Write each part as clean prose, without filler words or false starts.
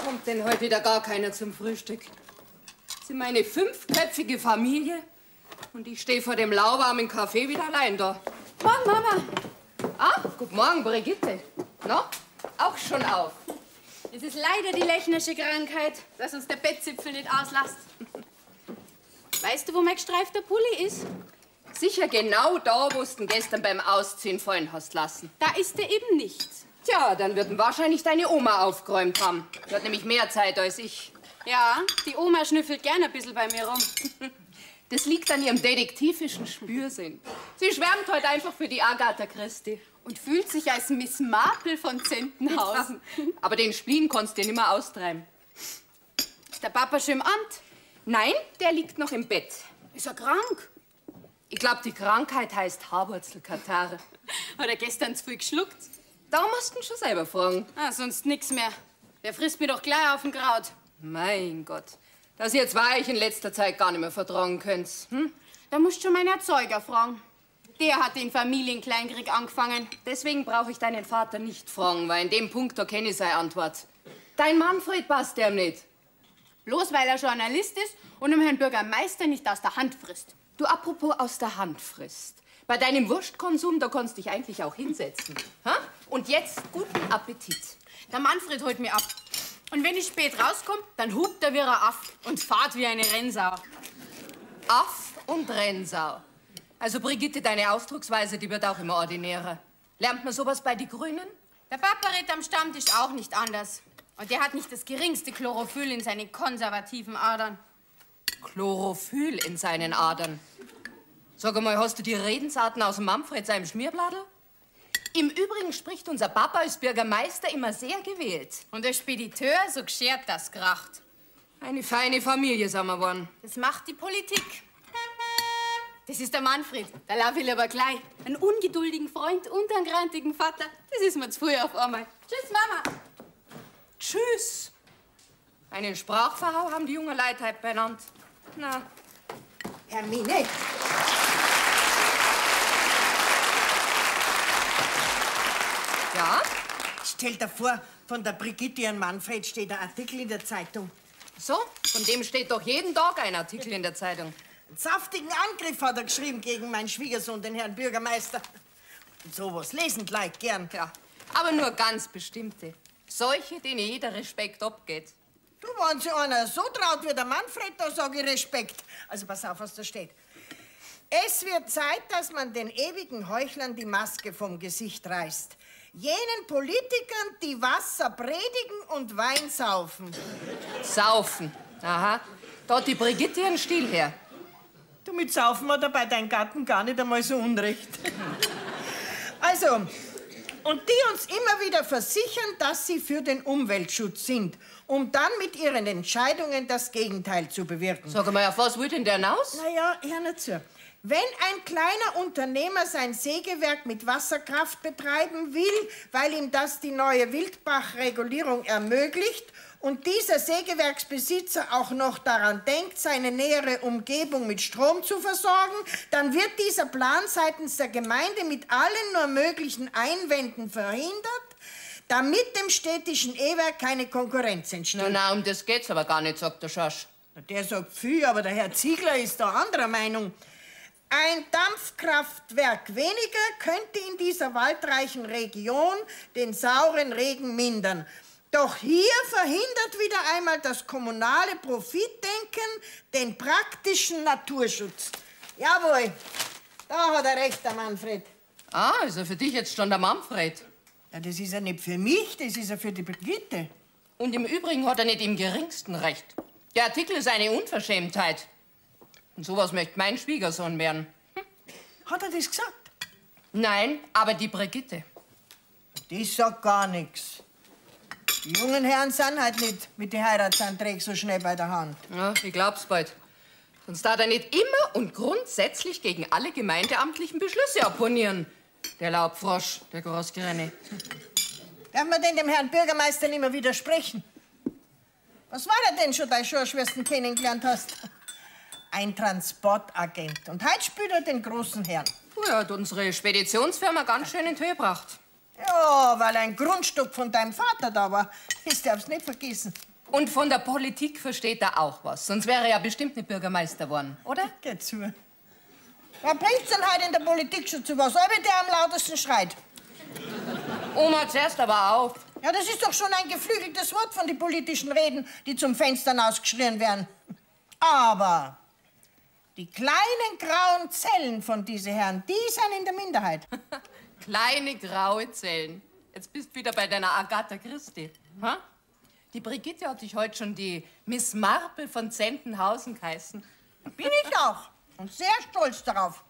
Kommt denn heute wieder gar keiner zum Frühstück? Sind meine fünfköpfige Familie und ich stehe vor dem lauwarmen Kaffee wieder allein da. Morgen, Mama. Ah, guten Morgen, Brigitte. Na, auch schon auf. Es ist leider die lechnersche Krankheit, dass uns der Bettzipfel nicht auslasst. Weißt du, wo mein gestreifter Pulli ist? Sicher genau da, wo du ihn gestern beim Ausziehen fallen hast lassen. Da ist er eben nicht. Tja, dann wird ihn wahrscheinlich deine Oma aufgeräumt haben. Die hat nämlich mehr Zeit als ich. Ja, die Oma schnüffelt gern ein bisschen bei mir rum. Das liegt an ihrem detektivischen Spürsinn. Sie schwärmt heute einfach für die Agatha Christie. Und fühlt sich als Miss Marple von Zentenhausen. Aber den Spleen konntest du dir nimmer austreiben. Ist der Papa schon im Amt? Nein, der liegt noch im Bett. Ist er krank? Ich glaube, die Krankheit heißt Haarwurzelkatarrh. Hat er gestern zu viel geschluckt? Da musst du ihn schon selber fragen. Ah, sonst nix mehr. Der frisst mir doch gleich auf den Kraut. Mein Gott, dass ihr zwei euch in letzter Zeit gar nicht mehr vertragen könnt. Hm? Da musst du schon meinen Erzeuger fragen. Der hat den Familienkleinkrieg angefangen. Deswegen brauche ich deinen Vater nicht fragen, weil in dem Punkt da kenne ich seine Antwort. Dein Manfred passt dem nicht. Bloß weil er Journalist ist und dem Herrn Bürgermeister nicht aus der Hand frisst. Du, apropos aus der Hand frisst. Bei deinem Wurstkonsum, da kannst du dich eigentlich auch hinsetzen. Ha? Und jetzt guten Appetit. Der Manfred holt mich ab. Und wenn ich spät rauskomme, dann hupt er wie ein Aff und fahrt wie eine Rennsau. Aff und Rennsau. Also Brigitte, deine Ausdrucksweise, die wird auch immer ordinärer. Lernt man sowas bei die Grünen? Der Papa redet am Stammtisch auch nicht anders. Und der hat nicht das geringste Chlorophyll in seinen konservativen Adern. Chlorophyll in seinen Adern? Sag einmal, hast du die Redensarten aus dem Manfred seinem Schmierbladel? Im Übrigen spricht unser Papa als Bürgermeister immer sehr gewählt. Und der Spediteur so geschert, das kracht. Eine feine Familie, sagen wir worden. Das macht die Politik. Das ist der Manfred. Da lauf ich lieber gleich. Einen ungeduldigen Freund und einen grantigen Vater. Das ist mir zu früh auf einmal. Tschüss, Mama. Tschüss. Einen Sprachverhau haben die jungen Leute heute benannt. Na. Hermine. Ja? Stell dir vor, von der Brigitte und Manfred steht ein Artikel in der Zeitung. So? Von dem steht doch jeden Tag ein Artikel in der Zeitung. Einen saftigen Angriff hat er geschrieben gegen meinen Schwiegersohn, den Herrn Bürgermeister. Und sowas lesen die Leute gern. Ja, aber nur ganz bestimmte. Solche, denen jeder Respekt abgeht. Du, wenn sich einer so traut wie der Manfred, da sag ich Respekt. Also pass auf, was da steht. Es wird Zeit, dass man den ewigen Heuchlern die Maske vom Gesicht reißt. Jenen Politikern, die Wasser predigen und Wein saufen. Saufen? Aha. Da hat die Brigitte ihren Stil her. Du, mit Saufen hat er bei deinem Gatten gar nicht einmal so Unrecht. Also, und die uns immer wieder versichern, dass sie für den Umweltschutz sind, um dann mit ihren Entscheidungen das Gegenteil zu bewirken. Sag mal, auf was will denn der hinaus? Na ja, hör nicht zu. Wenn ein kleiner Unternehmer sein Sägewerk mit Wasserkraft betreiben will, weil ihm das die neue Wildbachregulierung ermöglicht und dieser Sägewerksbesitzer auch noch daran denkt, seine nähere Umgebung mit Strom zu versorgen, dann wird dieser Plan seitens der Gemeinde mit allen nur möglichen Einwänden verhindert, damit dem städtischen E-Werk keine Konkurrenz entsteht. Na, na, um das geht's aber gar nicht, sagt der Schorsch. Na, der sagt viel, aber der Herr Ziegler ist da anderer Meinung. Ein Dampfkraftwerk weniger könnte in dieser waldreichen Region den sauren Regen mindern. Doch hier verhindert wieder einmal das kommunale Profitdenken den praktischen Naturschutz. Jawohl, da hat er recht, der Manfred. Ah, ist er für dich jetzt schon der Manfred? Ja, das ist ja nicht für mich, das ist ja für die Brigitte. Und im Übrigen hat er nicht im geringsten recht. Der Artikel ist eine Unverschämtheit. Und sowas möchte mein Schwiegersohn werden. Hm? Hat er das gesagt? Nein, aber die Brigitte. Die sagt gar nichts. Die jungen Herren sind halt nicht mit den Heiratsanträgen so schnell bei der Hand. Ja, ich glaub's bald. Sonst darf er nicht immer und grundsätzlich gegen alle gemeindeamtlichen Beschlüsse opponieren. Der Laubfrosch, der Großgrenne. Darf man denn dem Herrn Bürgermeister nicht mehr widersprechen? Was war er denn schon, deine Schwestern kennengelernt hast? Ein Transportagent. Und heute spielt er den großen Herrn. Ja, hat unsere Speditionsfirma ganz schön in die Höhe gebracht. Ja, weil ein Grundstück von deinem Vater da war. Das darfst du nicht vergessen. Und von der Politik versteht er auch was. Sonst wäre er ja bestimmt nicht Bürgermeister geworden, oder? Geht zu. Wer bringt's denn heute in der Politik schon zu was? Ob der am lautesten schreit. Oma, zuerst aber auf. Ja, das ist doch schon ein geflügeltes Wort von den politischen Reden, die zum Fenstern ausgeschrien werden. Aber die kleinen grauen Zellen von diesen Herren, die sind in der Minderheit. Kleine graue Zellen. Jetzt bist du wieder bei deiner Agatha Christie. Ha? Die Brigitte hat dich heute schon die Miss Marple von Zentenhausen geheißen. Bin ich auch. Und sehr stolz darauf.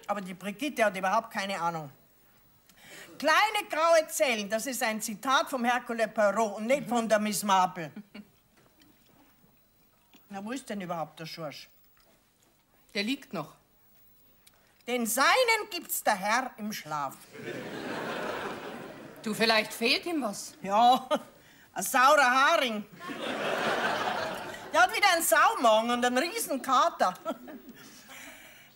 Aber die Brigitte hat überhaupt keine Ahnung. Kleine graue Zellen, das ist ein Zitat vom Hercule Poirot und nicht von der Miss Marple. Na, wo ist denn überhaupt der Schorsch? Der liegt noch. Den Seinen gibt's der Herr im Schlaf. Du, vielleicht fehlt ihm was. Ja, ein saurer Haring. Der hat wieder einen Saumagen und einen Riesenkater.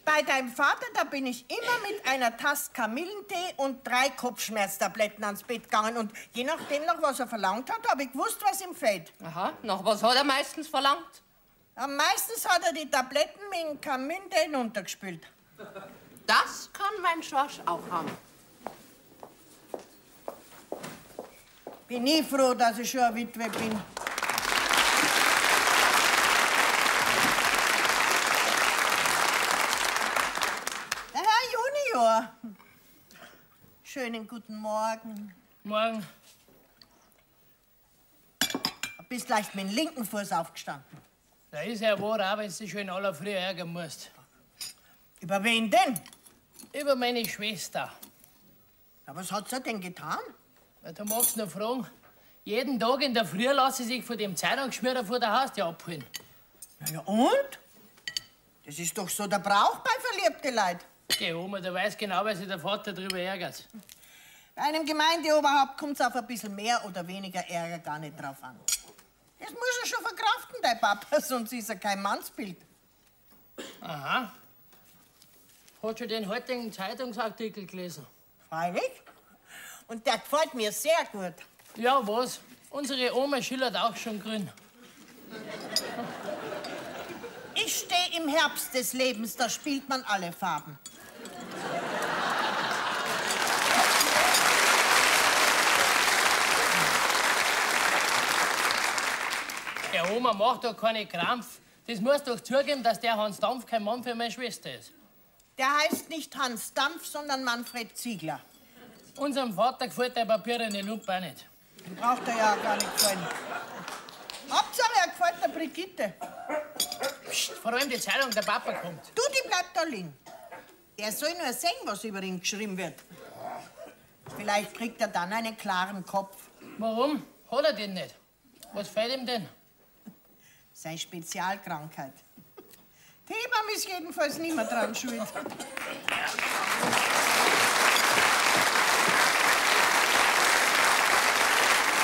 Bei deinem Vater, da bin ich immer mit einer Tasse Kamillentee und 3 Kopfschmerztabletten ans Bett gegangen. Und je nachdem, nach was er verlangt hat, habe ich gewusst, was ihm fehlt. Aha, nach was hat er meistens verlangt? Am meisten hat er die Tabletten mit dem Kamillentee hinuntergespült. Das kann mein Schorsch auch haben. Bin ich froh, dass ich schon eine Witwe bin. Der Herr Junior. Schönen guten Morgen. Morgen. Du bist leicht mit dem linken Fuß aufgestanden. Da ist ja wahr, auch wenn du dich schon in aller Früh ärgern musst. Über wen denn? Über meine Schwester. Na, was hat sie denn getan? Na, du magst noch fragen. Jeden Tag in der Früh lasse sie sich von dem Zeitungsschmierer vor der Haustür abholen. Na ja, und? Das ist doch so der Brauch bei verliebten Leuten. Geh, Oma, der weiß genau, weil sich der Vater darüber ärgert. Bei einem Gemeindeoberhaupt kommt's auf ein bisschen mehr oder weniger Ärger gar nicht drauf an. Das muss er schon verkraften, dein Papa, sonst ist er kein Mannsbild. Aha. Hast du den heutigen Zeitungsartikel gelesen? Freilich. Und der gefällt mir sehr gut. Ja, was? Unsere Oma schillert auch schon grün. Ich stehe im Herbst des Lebens, da spielt man alle Farben. Der Oma macht doch keine Krampf. Das muss doch zugeben, dass der Hans Dampf kein Mann für meine Schwester ist. Der heißt nicht Hans Dampf, sondern Manfred Ziegler. Unserem Vater gefällt der papierende Lump auch nicht. Den braucht er ja gar nicht gefallen. Hauptsache, er gefällt der Brigitte. Psst, vor allem die Zeitung, der Papa kommt. Du, die bleibt da liegen. Er soll nur sehen, was über ihn geschrieben wird. Vielleicht kriegt er dann einen klaren Kopf. Warum? Hat er den nicht? Was fehlt ihm denn? Seine Spezialkrankheit. Die Hebamme ist jedenfalls nicht mehr dran schuld.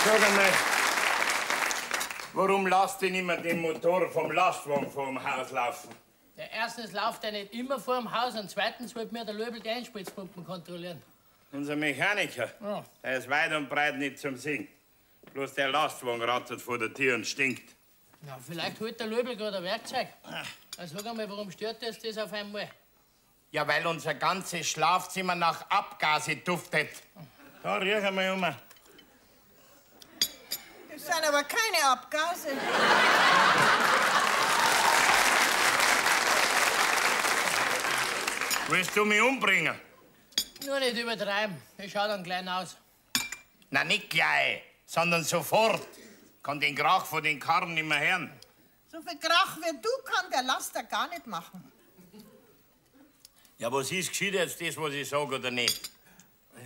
Sag einmal, warum lasst ihr nicht mehr den Motor vom Lastwagen vor dem Haus laufen? Ja, erstens läuft er nicht immer vor dem Haus und zweitens wollte mir der Löbel die Einspritzpumpen kontrollieren. Unser Mechaniker, ja. Der ist weit und breit nicht zum Singen. Bloß der Lastwagen rattert vor der Tür und stinkt. Na, vielleicht holt der Löbel gerade ein Werkzeug. Also sag einmal, warum stört das das auf einmal? Ja, weil unser ganzes Schlafzimmer nach Abgase duftet. Da riech einmal um. Das sind aber keine Abgase. Willst du mich umbringen? Nur nicht übertreiben. Ich schau dann klein aus. Na, nicht gleich, sondern sofort. Kann den Krach von den Karren nicht mehr hören. So viel Krach wie du kann der Laster gar nicht machen. Ja, was ist gescheit jetzt das, was ich sag, oder nicht?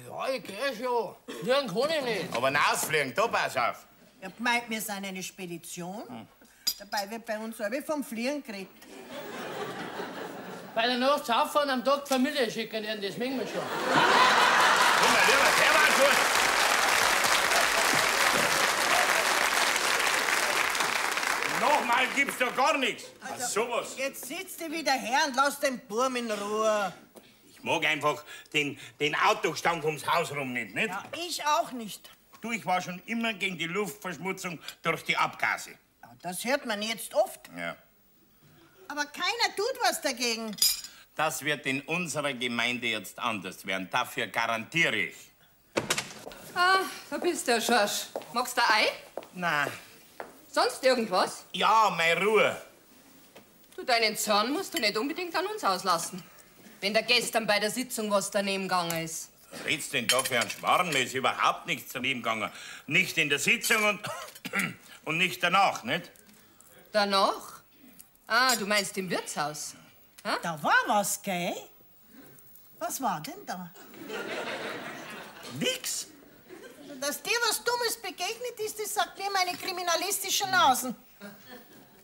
Ja, ich geh schon. Fliegen kann ich nicht. Aber rausfliegen, da pass auf. Ich hab gemeint, wir sind eine Spedition. Hm. Dabei wird bei uns alle vom Fliegen geredet. Bei der Nacht auffahren, am Tag die Familie schikanieren, das mögen wir schon. Komm mal, lieber, servus! Nochmal gibt's doch gar nichts. Also, sowas. Jetzt sitzt du wieder her und lass den Burm in Ruhe. Ich mag einfach den Autogestank ums Haus rum nicht, nicht? Ja, ich auch nicht. Du, ich war schon immer gegen die Luftverschmutzung durch die Abgase. Das hört man jetzt oft. Ja. Aber keiner tut was dagegen. Das wird in unserer Gemeinde jetzt anders werden. Dafür garantiere ich. Ah, da bist du ja, Schorsch. Magst du ein Ei? Nein. Sonst irgendwas? Ja, meine Ruhe. Du, deinen Zorn musst du nicht unbedingt an uns auslassen. Wenn da gestern bei der Sitzung was daneben gegangen ist. Was redst du denn da für einen Schmarrn? Mir ist überhaupt nichts daneben gegangen. Nicht in der Sitzung und nicht danach, nicht? Danach? Ah, du meinst im Wirtshaus? Ha? Da war was, gell? Was war denn da? Nix. Also, dass dir was Dummes begegnet ist, das sagt mir meine kriminalistische Nasen.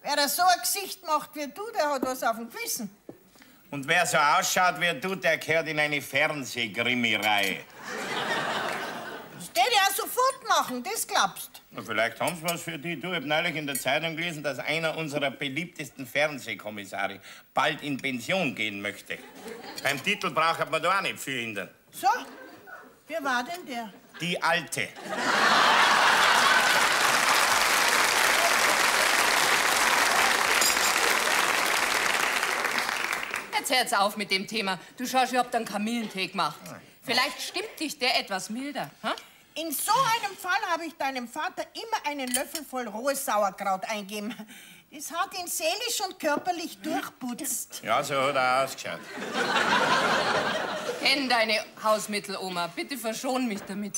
Wer da so ein Gesicht macht wie du, der hat was auf dem Gewissen. Und wer so ausschaut wie du, der gehört in eine Fernsehkrimireihe. Das tät ich auch sofort machen, das glaubst. Na, vielleicht haben sie was für dich. Du, ich hab neulich in der Zeitung gelesen, dass einer unserer beliebtesten Fernsehkommissare bald in Pension gehen möchte. Beim Titel braucht man da auch nicht viel ändern. So, wer war denn der? Die Alte. Jetzt hört's auf mit dem Thema. Du schaust, ich hab dann Kamillentee gemacht. Vielleicht stimmt dich der etwas milder. Hm? In so einem Fall habe ich deinem Vater immer einen Löffel voll rohes Sauerkraut eingegeben. Das hat ihn seelisch und körperlich durchputzt. Ja, so hat er ausgeschaut. Kenn deine Hausmittel, Oma. Bitte verschon mich damit.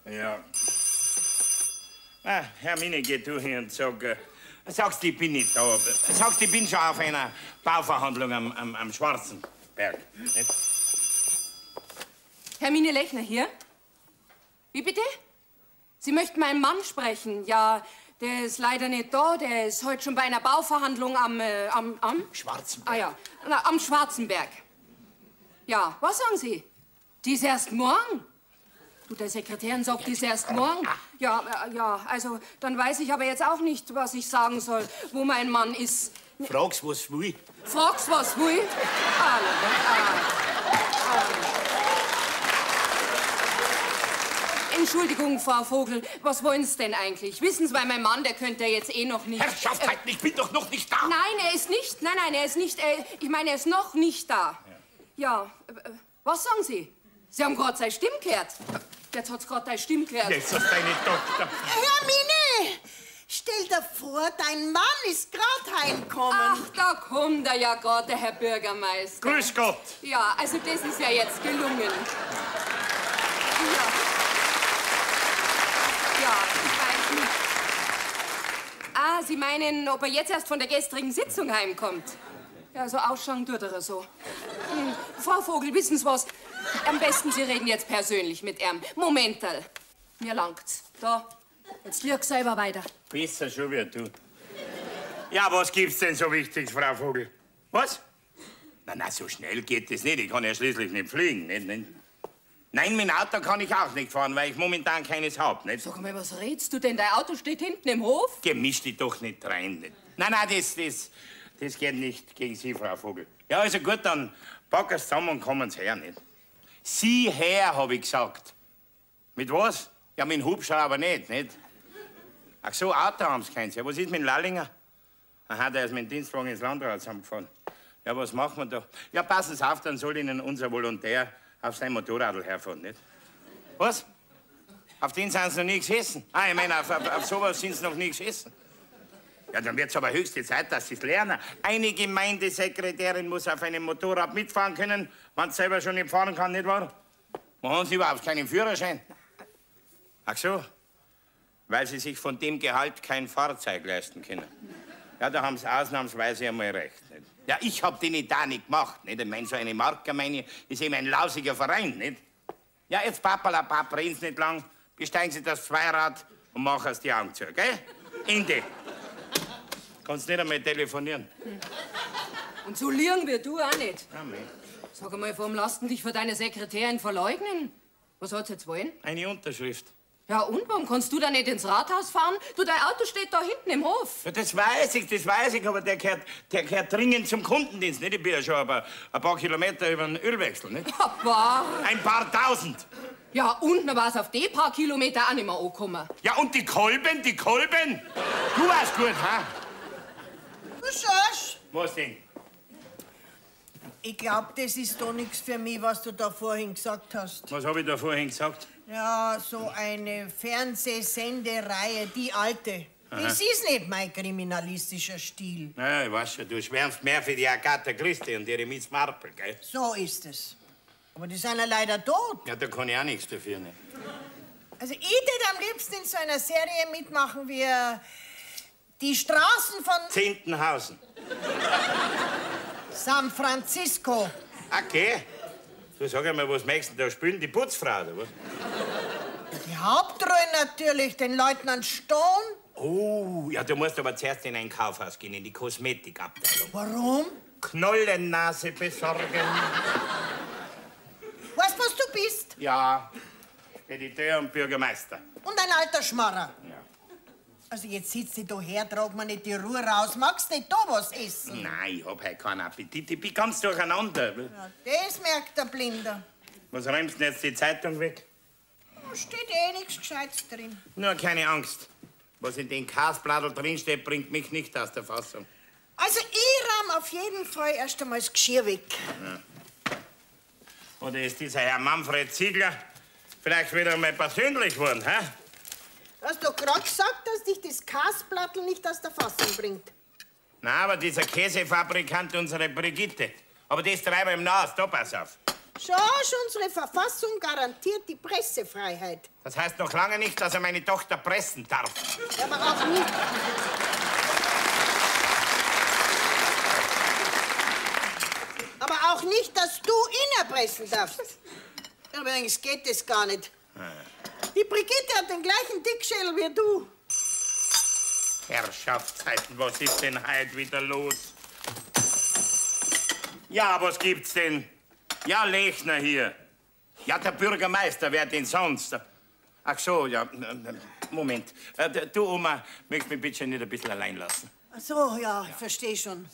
Ja. Ah, Hermine, geh du hin und sag, sagst, ich bin nicht da. Sagst, ich bin schon auf einer Bauverhandlung am Schwarzenberg. Nicht? Hermine Lechner hier. Wie bitte? Sie möchten meinen Mann sprechen. Ja, der ist leider nicht da. Der ist heute schon bei einer Bauverhandlung am Schwarzenberg. Ah ja, na, am Schwarzenberg. Ja, was sagen Sie? Die ist erst morgen. Du, der Sekretärin sagt, die ist erst morgen. Ja, ja, also dann weiß ich aber jetzt auch nicht, was ich sagen soll, wo mein Mann ist. Frag's, was will. Frag's, was will? Entschuldigung, Frau Vogel, was wollen Sie denn eigentlich? Wissen Sie, weil mein Mann, der könnte ja jetzt eh noch nicht... Herrschaftszeiten, ich bin doch noch nicht da! Nein, er ist nicht, nein, nein, er ist nicht, ich meine, er ist noch nicht da. Ja, was sagen Sie? Sie haben gerade seine Stimme gehört. Jetzt hat's gerade deine Stimme gehört. Jetzt hast deine Tochter. Hermine, stell dir vor, dein Mann ist gerade heimgekommen. Ach, da kommt er ja gerade, der Herr Bürgermeister. Grüß Gott. Ja, also das ist ja jetzt gelungen. Ja. Ja, ich weiß nicht. Ah, Sie meinen, ob er jetzt erst von der gestrigen Sitzung heimkommt? Ja, so ausschauen tut er so. Hm. Frau Vogel, wissen Sie was? Am besten, Sie reden jetzt persönlich mit ihm. Momental. Mir langt's. Da, jetzt lieg selber weiter. Besser schon wie du. Ja, was gibt's denn so Wichtiges, Frau Vogel? Was? Na, na, so schnell geht das nicht. Ich kann ja schließlich nicht fliegen, nicht? nicht? Nein, mein Auto kann ich auch nicht fahren, weil ich momentan keines hab, nicht? Sag mal, was redst du denn? Dein Auto steht hinten im Hof? Gemisch dich doch nicht rein, nicht? Nein, nein, das geht nicht gegen Sie, Frau Vogel. Ja, also gut, dann packen Sie zusammen und kommen Sie her, nicht? Sie her, hab ich gesagt. Mit was? Ja, mit dem Hubschrauber nicht, nicht? Ach so, Auto haben Sie keins. Ja, was ist mit dem Lallinger? Aha, der ist mit dem Dienstwagen ins Landrat zusammengefahren. Ja, was machen wir da? Ja, passen Sie auf, dann soll Ihnen unser Volontär auf sein Motorradl herfahren, nicht? Was? Auf den sind Sie noch nie gesessen? Ah, ich meine, auf sowas sind Sie noch nie gesessen. Ja, dann wird's aber höchste Zeit, dass Sie's lernen. Eine Gemeindesekretärin muss auf einem Motorrad mitfahren können, wenn sie selber schon nicht fahren kann, nicht wahr? Wo haben Sie überhaupt keinen Führerschein? Ach so, weil Sie sich von dem Gehalt kein Fahrzeug leisten können. Ja, da haben Sie ausnahmsweise einmal recht. Nicht? Ja, ich hab den da nicht gemacht. Nicht? Ich mein, so eine Marktgemeinde ist eben ein lausiger Verein, nicht? Ja, jetzt papperlapapp, reden Sie nicht lang, besteigen Sie das Zweirad und machen Sie die Augen zu, gell? Ende. Kannst nicht einmal telefonieren. Und so liegen wir du auch nicht. Amen. Sag einmal, warum lässt du dich vor deiner Sekretärin verleugnen? Was hat sie jetzt wollen? Eine Unterschrift. Ja, und warum kannst du da nicht ins Rathaus fahren? Du, dein Auto steht da hinten im Hof. Ja, das weiß ich, aber der gehört dringend zum Kundendienst, nicht? Ich bin ja schon ein paar Kilometer über den Ölwechsel, nicht? Ja, wahr. Ein paar tausend. Ja, und dann war's auf die paar Kilometer auch nicht mehr angekommen. Ja, und die Kolben, die Kolben? Du warst gut, ha? Du schaust. Was denn? Ich glaub, das ist doch nichts für mich, was du da vorhin gesagt hast. Was hab ich da vorhin gesagt? Ja, so eine Fernsehsendereihe, die alte. Aha. Das ist nicht mein kriminalistischer Stil. Ja, ich weiß schon, du schwärmst mehr für die Agatha Christie und ihre Miss Marple, gell? So ist es. Aber die sind ja leider tot. Ja, da kann ich auch nichts dafür, ne? Also ich würde am liebsten in so einer Serie mitmachen wie Die Straßen von... Zehntenhausen. San Francisco. Okay. Du sag einmal, was möchtest du da spielen? Die Putzfrau, oder was? Die Hauptrolle natürlich, den Leutnant Stone. Oh, ja, du musst aber zuerst in ein Kaufhaus gehen, in die Kosmetikabteilung. Warum? Knollennase besorgen. Weißt du, was du bist? Ja, Spediteur und Bürgermeister. Und ein alter Schmarrer. Ja. Also jetzt sitzt du da her, trag mir nicht die Ruhe raus. Magst nicht da was essen? Nein, ich hab heute keinen Appetit. Ich bin ganz durcheinander. Ja, das merkt der Blinder. Was räumst du denn jetzt die Zeitung weg? Da steht eh nichts Gescheites drin. Nur keine Angst. Was in den Kasbladel drinsteht, bringt mich nicht aus der Fassung. Also ich rahm auf jeden Fall erst einmal das Geschirr weg. Ja. Oder ist dieser Herr Manfred Ziegler vielleicht wieder einmal persönlich geworden, hä? Du hast doch gerade gesagt, dass dich das Kasblattl nicht aus der Fassung bringt. Na, aber dieser Käsefabrikant, unsere Brigitte. Aber das treiben wir im Nass, da pass auf. Schau, unsere Verfassung garantiert die Pressefreiheit. Das heißt noch lange nicht, dass er meine Tochter pressen darf. Ja, aber auch nicht. Aber auch nicht, dass du ihn erpressen darfst. Übrigens geht das gar nicht. Die Brigitte hat den gleichen Dickschädel wie du. Herrschaftszeiten, was ist denn heute wieder los? Ja, was gibt's denn? Ja, Lechner hier. Ja, der Bürgermeister, wer denn sonst? Ach so, ja, Moment. Du, Oma, möchtest mich bitte nicht ein bisschen allein lassen? Ach so, ja, ich verstehe schon.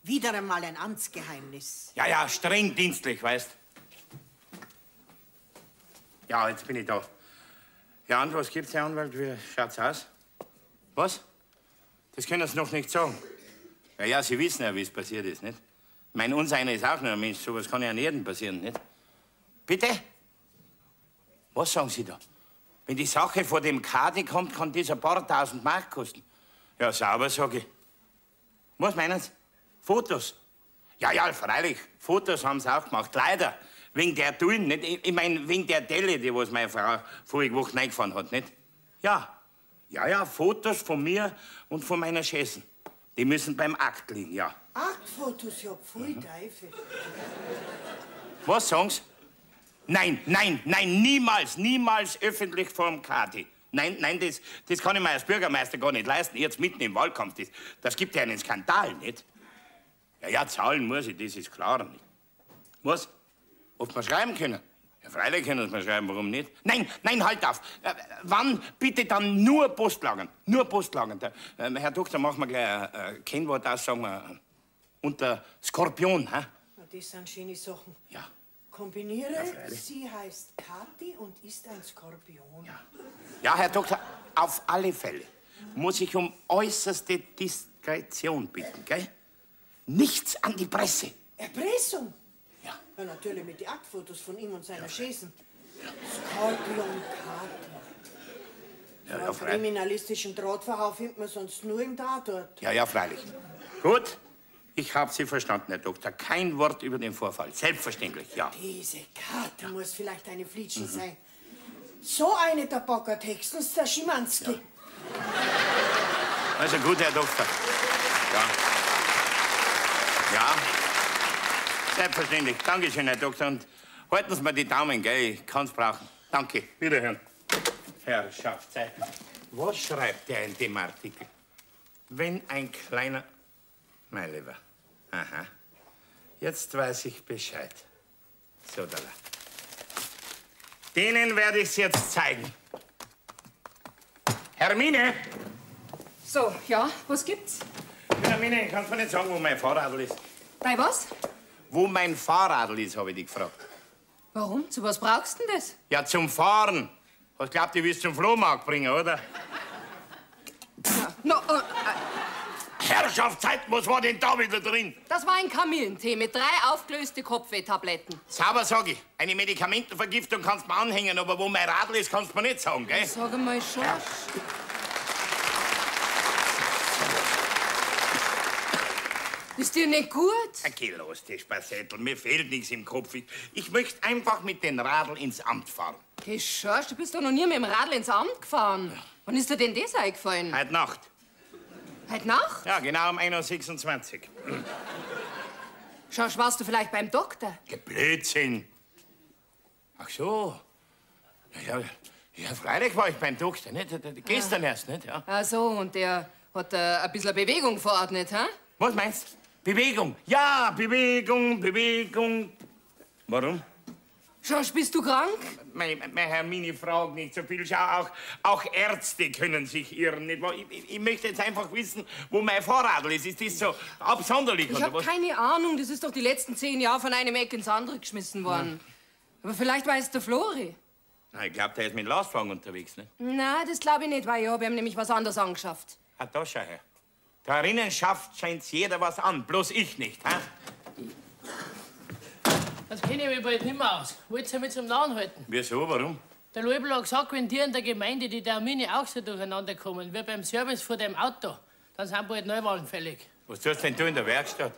Wieder einmal ein Amtsgeheimnis. Ja, ja, streng dienstlich, weißt. Ja, jetzt bin ich da. Ja, und was gibt's, Herr Anwalt? Wie schaut's aus? Was? Das können Sie noch nicht sagen. Ja, ja, Sie wissen ja, wie es passiert ist, nicht? Ich meine, uns einer ist auch nur ein Mensch. Sowas kann ja an jedem passieren, nicht? Bitte? Was sagen Sie da? Wenn die Sache vor dem Kadi kommt, kann das ein paar tausend Mark kosten. Ja, sauber, sag ich. Was meinen Sie? Fotos? Ja, ja, freilich. Fotos haben sie auch gemacht. Leider. Wegen der Dullen, nicht? Ich mein, wegen der Delle, die was meine Frau vorige Woche reingefahren hat, nicht? Ja. Ja, ja, Fotos von mir und von meiner Schässen. Die müssen beim Akt liegen, ja. Aktfotos, ja, pfui Teufel. Was sagen Sie? Nein, nein, nein, niemals, niemals öffentlich vorm Kadi. Nein, nein, das kann ich mir als Bürgermeister gar nicht leisten. Jetzt mitten im Wahlkampf, das gibt ja einen Skandal, nicht? Ja, ja, zahlen muss ich, das ist klar, nicht? Was? Ob wir schreiben können? Ja, freilich können wir schreiben, warum nicht? Nein, nein, halt auf! Wann bitte dann nur Postlagern? Nur Postlagern. Herr Doktor, machen wir gleich ein Kennwort aus, sagen wir, unter Skorpion, hä? Na, das sind schöne Sachen. Ja. Kombiniere, ja, sie heißt Kathi und ist ein Skorpion. Ja. Ja, Herr Doktor, auf alle Fälle muss ich um äußerste Diskretion bitten, gell? Nichts an die Presse. Erpressung? Ja. Ja, natürlich mit den Aktfotos von ihm und seiner Schäsen. Ja. Skorpion Kathi. Ja, ja, einen kriminalistischen Drahtverhau findet man sonst nur im Tatort. Ja, ja, freilich. Gut, ich hab Sie verstanden, Herr Doktor. Kein Wort über den Vorfall. Selbstverständlich, ja. Diese Kathi muss vielleicht eine Flitschen sein. So eine der bockert höchstens der Schimanski. Ja. Also gut, Herr Doktor. Ja. Ja. Selbstverständlich. Dankeschön, Herr Doktor. Und halten Sie mir die Daumen, gell? Ich kann's brauchen. Danke. Wiederhören. Herrschaftszeiten. Was schreibt der in dem Artikel? Wenn ein kleiner... Mein Lieber. Aha. Jetzt weiß ich Bescheid. So, da. Denen werde ich's jetzt zeigen. Hermine! So, ja, was gibt's? Hermine, kannst du mir nicht sagen, wo mein Fahrradl ist? Bei was? Wo mein Fahrradl ist, habe ich dich gefragt. Warum? Zu was brauchst du denn das? Ja, zum Fahren. Was glaubt ihr, willst zum Flohmarkt bringen, oder? Ja. No, Herrschaftszeiten, was war denn da wieder drin? Das war ein Kamillentee mit 3 aufgelöste Kopfwehtabletten. Sauber sag ich, eine Medikamentenvergiftung kannst du mir anhängen, aber wo mein Radl ist, kannst du mir nicht sagen, gell? Sag einmal, Schorsch. Ist dir nicht gut? Okay, los, die Spazettel. Mir fehlt nichts im Kopf. Ich möchte einfach mit dem Radl ins Amt fahren. Okay, Schorsch, du bist doch noch nie mit dem Radl ins Amt gefahren. Wann ist dir denn das eingefallen? Heute Nacht. Heute Nacht? Ja, genau um 1:26 Uhr. Schorsch, warst du vielleicht beim Doktor? Blödsinn. Ach so. Ja, ja, freilich war ich beim Doktor, nicht? Gestern erst, nicht? Ja. Ach so, und der hat ein bisschen Bewegung verordnet, hä? Was meinst du? Bewegung. Ja, Bewegung, Bewegung. Warum? Schorsch, bist du krank? Meine Hermine, frag nicht so viel. Schau, auch Ärzte können sich irren, nicht wahr? Ich möchte jetzt einfach wissen, wo mein Fahrradl ist. Ist das so absonderlich, Ich oder hab was? keine Ahnung. Das ist doch die letzten 10 Jahre von einem Eck ins andere geschmissen worden. Ja. Aber vielleicht weiß der Flori. Na, ich glaub, der ist mit dem Lastwagen unterwegs, ne? Na, das glaub ich nicht, weil ich hab ihm nämlich was anderes angeschafft. Ah, da schau her. Da drinnen schafft scheint's jeder was an, bloß ich nicht, hä? Das kenne ich mich bald nicht mehr aus. Wollt ihr mich zum Nahen halten? Wieso, warum? Der Leubel hat gesagt, wenn dir in der Gemeinde die Termine auch so durcheinander kommen, wie beim Service von deinem Auto, dann sind bald Neuwahlen fällig. Was tust denn du in der Werkstatt?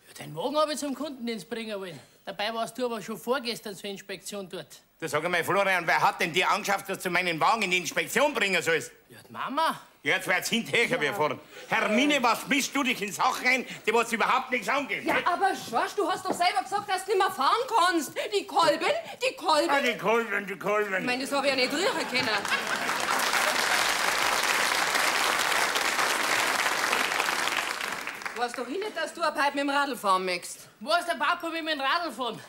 Ja, den Wagen habe ich zum Kundendienst bringen wollen. Dabei warst du aber schon vorgestern zur Inspektion dort. Du sag einmal, Florian, wer hat denn dir angeschafft, dass du meinen Wagen in die Inspektion bringen sollst? Ja, die Mama. Jetzt wird's hinterher wir fahren. Hermine, was mischst du dich in Sachen ein, die was überhaupt nichts angeht? Ja, aber Schorsch, du hast doch selber gesagt, dass du nicht mehr fahren kannst. Die Kolben, die Kolben. Ah, die Kolben, die Kolben. Ich meine, das hab ich ja nicht riechen können. Weißt doch ich nicht, dass du ab heute mit dem Radl fahren möchtest. Wo ist der Papa mit dem Radl fahren?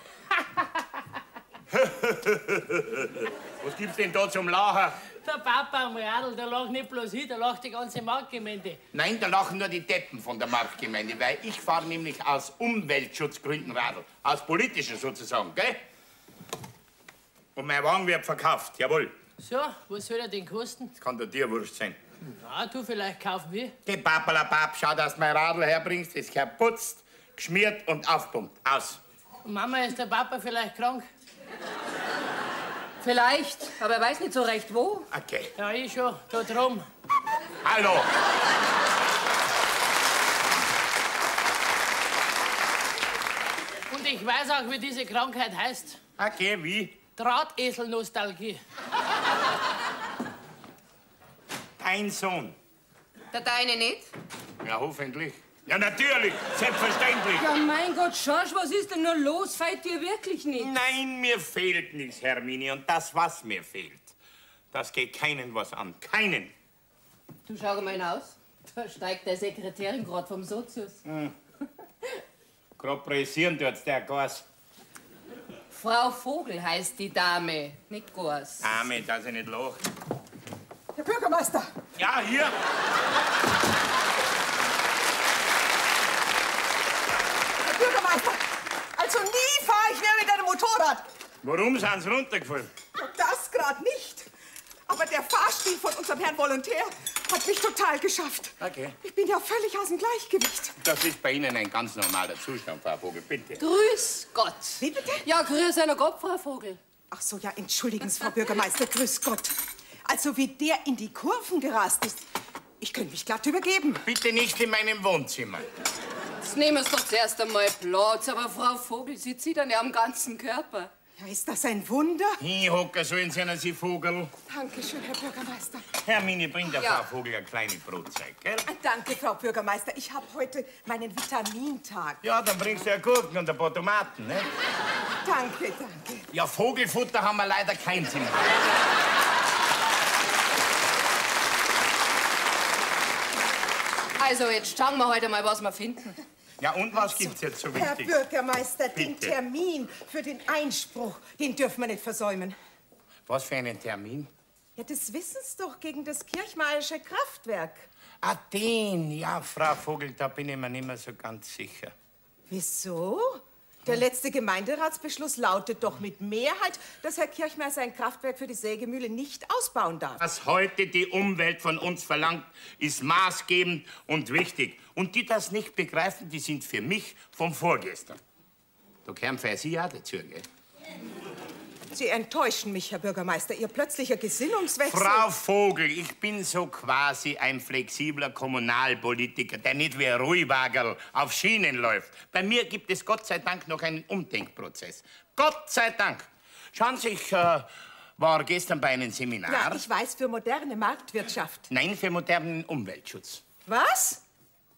Was gibt's denn da zum Lachen? Der Papa am Radl, der lacht nicht bloß ich, der lacht die ganze Marktgemeinde. Nein, da lachen nur die Deppen von der Marktgemeinde, weil ich fahre nämlich aus Umweltschutzgründen Radl. Aus politischen sozusagen, gell? Und mein Wagen wird verkauft, jawohl. So, was soll er denn kosten? Das kann doch dir wurscht sein. Na, du, vielleicht kaufen wir. Geh, Papalapap, schau, dass du mein Radl herbringst, ist geputzt, geschmiert und aufpumpt. Aus. Und Mama, ist der Papa vielleicht krank? Vielleicht, aber er weiß nicht so recht wo. Okay. Ja, ich schon. Da drum. Hallo. Und ich weiß auch, wie diese Krankheit heißt. Okay, wie? Drahteselnostalgie. Dein Sohn. Der deine nicht? Ja, hoffentlich. Ja, natürlich, selbstverständlich. Ja, mein Gott, Schorsch, was ist denn nur los? Fehlt dir wirklich nichts? Nein, mir fehlt nichts, Hermine. Und das, was mir fehlt, das geht keinen was an. Keinen. Du, schau mal hinaus. Da steigt der Sekretärin grad vom Sozius. Hm. Grad pressieren tut's der Gas. Frau Vogel heißt die Dame, nicht Gors. Dame, dass ich nicht lache. Herr Bürgermeister! Ja, hier! Herr Bürgermeister, also nie fahre ich mehr mit einem Motorrad. Warum sind Sie runtergefallen? Das gerade nicht. Aber der Fahrstil von unserem Herrn Volontär hat mich total geschafft. Okay. Ich bin ja völlig aus dem Gleichgewicht. Das ist bei Ihnen ein ganz normaler Zustand, Frau Vogel, bitte. Grüß Gott. Wie bitte? Ja, grüß einer Gott, Frau Vogel. Ach so, ja, entschuldigen Sie, Frau Bürgermeister, grüß Gott. Also wie der in die Kurven gerast ist, ich könnte mich glatt übergeben. Bitte nicht in meinem Wohnzimmer. Jetzt nehmen Sie doch zuerst einmal Platz, aber Frau Vogel, Sie zittern ja am ganzen Körper. Ja, ist das ein Wunder? Hinhocken sollen Sie, Sie Vogel. Dankeschön, Herr Bürgermeister. Hermine, bring der Ja. Frau Vogel eine kleine Brotzeit, gell? Danke, Frau Bürgermeister. Ich habe heute meinen Vitamintag. Ja, dann bringst du ja Gurken und ein paar Tomaten, ne? Danke, danke. Ja, Vogelfutter haben wir leider keins im Haus. Also, jetzt schauen wir heute mal, was wir finden. Ja, und was gibt's jetzt so Herr wichtig? Bürgermeister, den Bitte. Termin für den Einspruch, den dürfen wir nicht versäumen. Was für einen Termin? Ja, das wissen Sie doch, gegen das Kirchmeiersche Kraftwerk. Ah, den, ja, Frau Vogel, da bin ich mir nicht mehr so ganz sicher. Wieso? Der letzte Gemeinderatsbeschluss lautet doch mit Mehrheit, dass Herr Kirchmeier sein Kraftwerk für die Sägemühle nicht ausbauen darf. Was heute die Umwelt von uns verlangt, ist maßgebend und wichtig. Und die das nicht begreifen, die sind für mich vom Vorgestern. Da kämen für Sie auch dazu, gell? Sie enttäuschen mich, Herr Bürgermeister. Ihr plötzlicher Gesinnungswechsel. Frau Vogel, ich bin so quasi ein flexibler Kommunalpolitiker, der nicht wie ein Ruhiwagerl auf Schienen läuft. Bei mir gibt es Gott sei Dank noch einen Umdenkprozess. Gott sei Dank. Schauen Sie, ich war gestern bei einem Seminar. Ja, ich weiß, für moderne Marktwirtschaft. Nein, für modernen Umweltschutz. Was?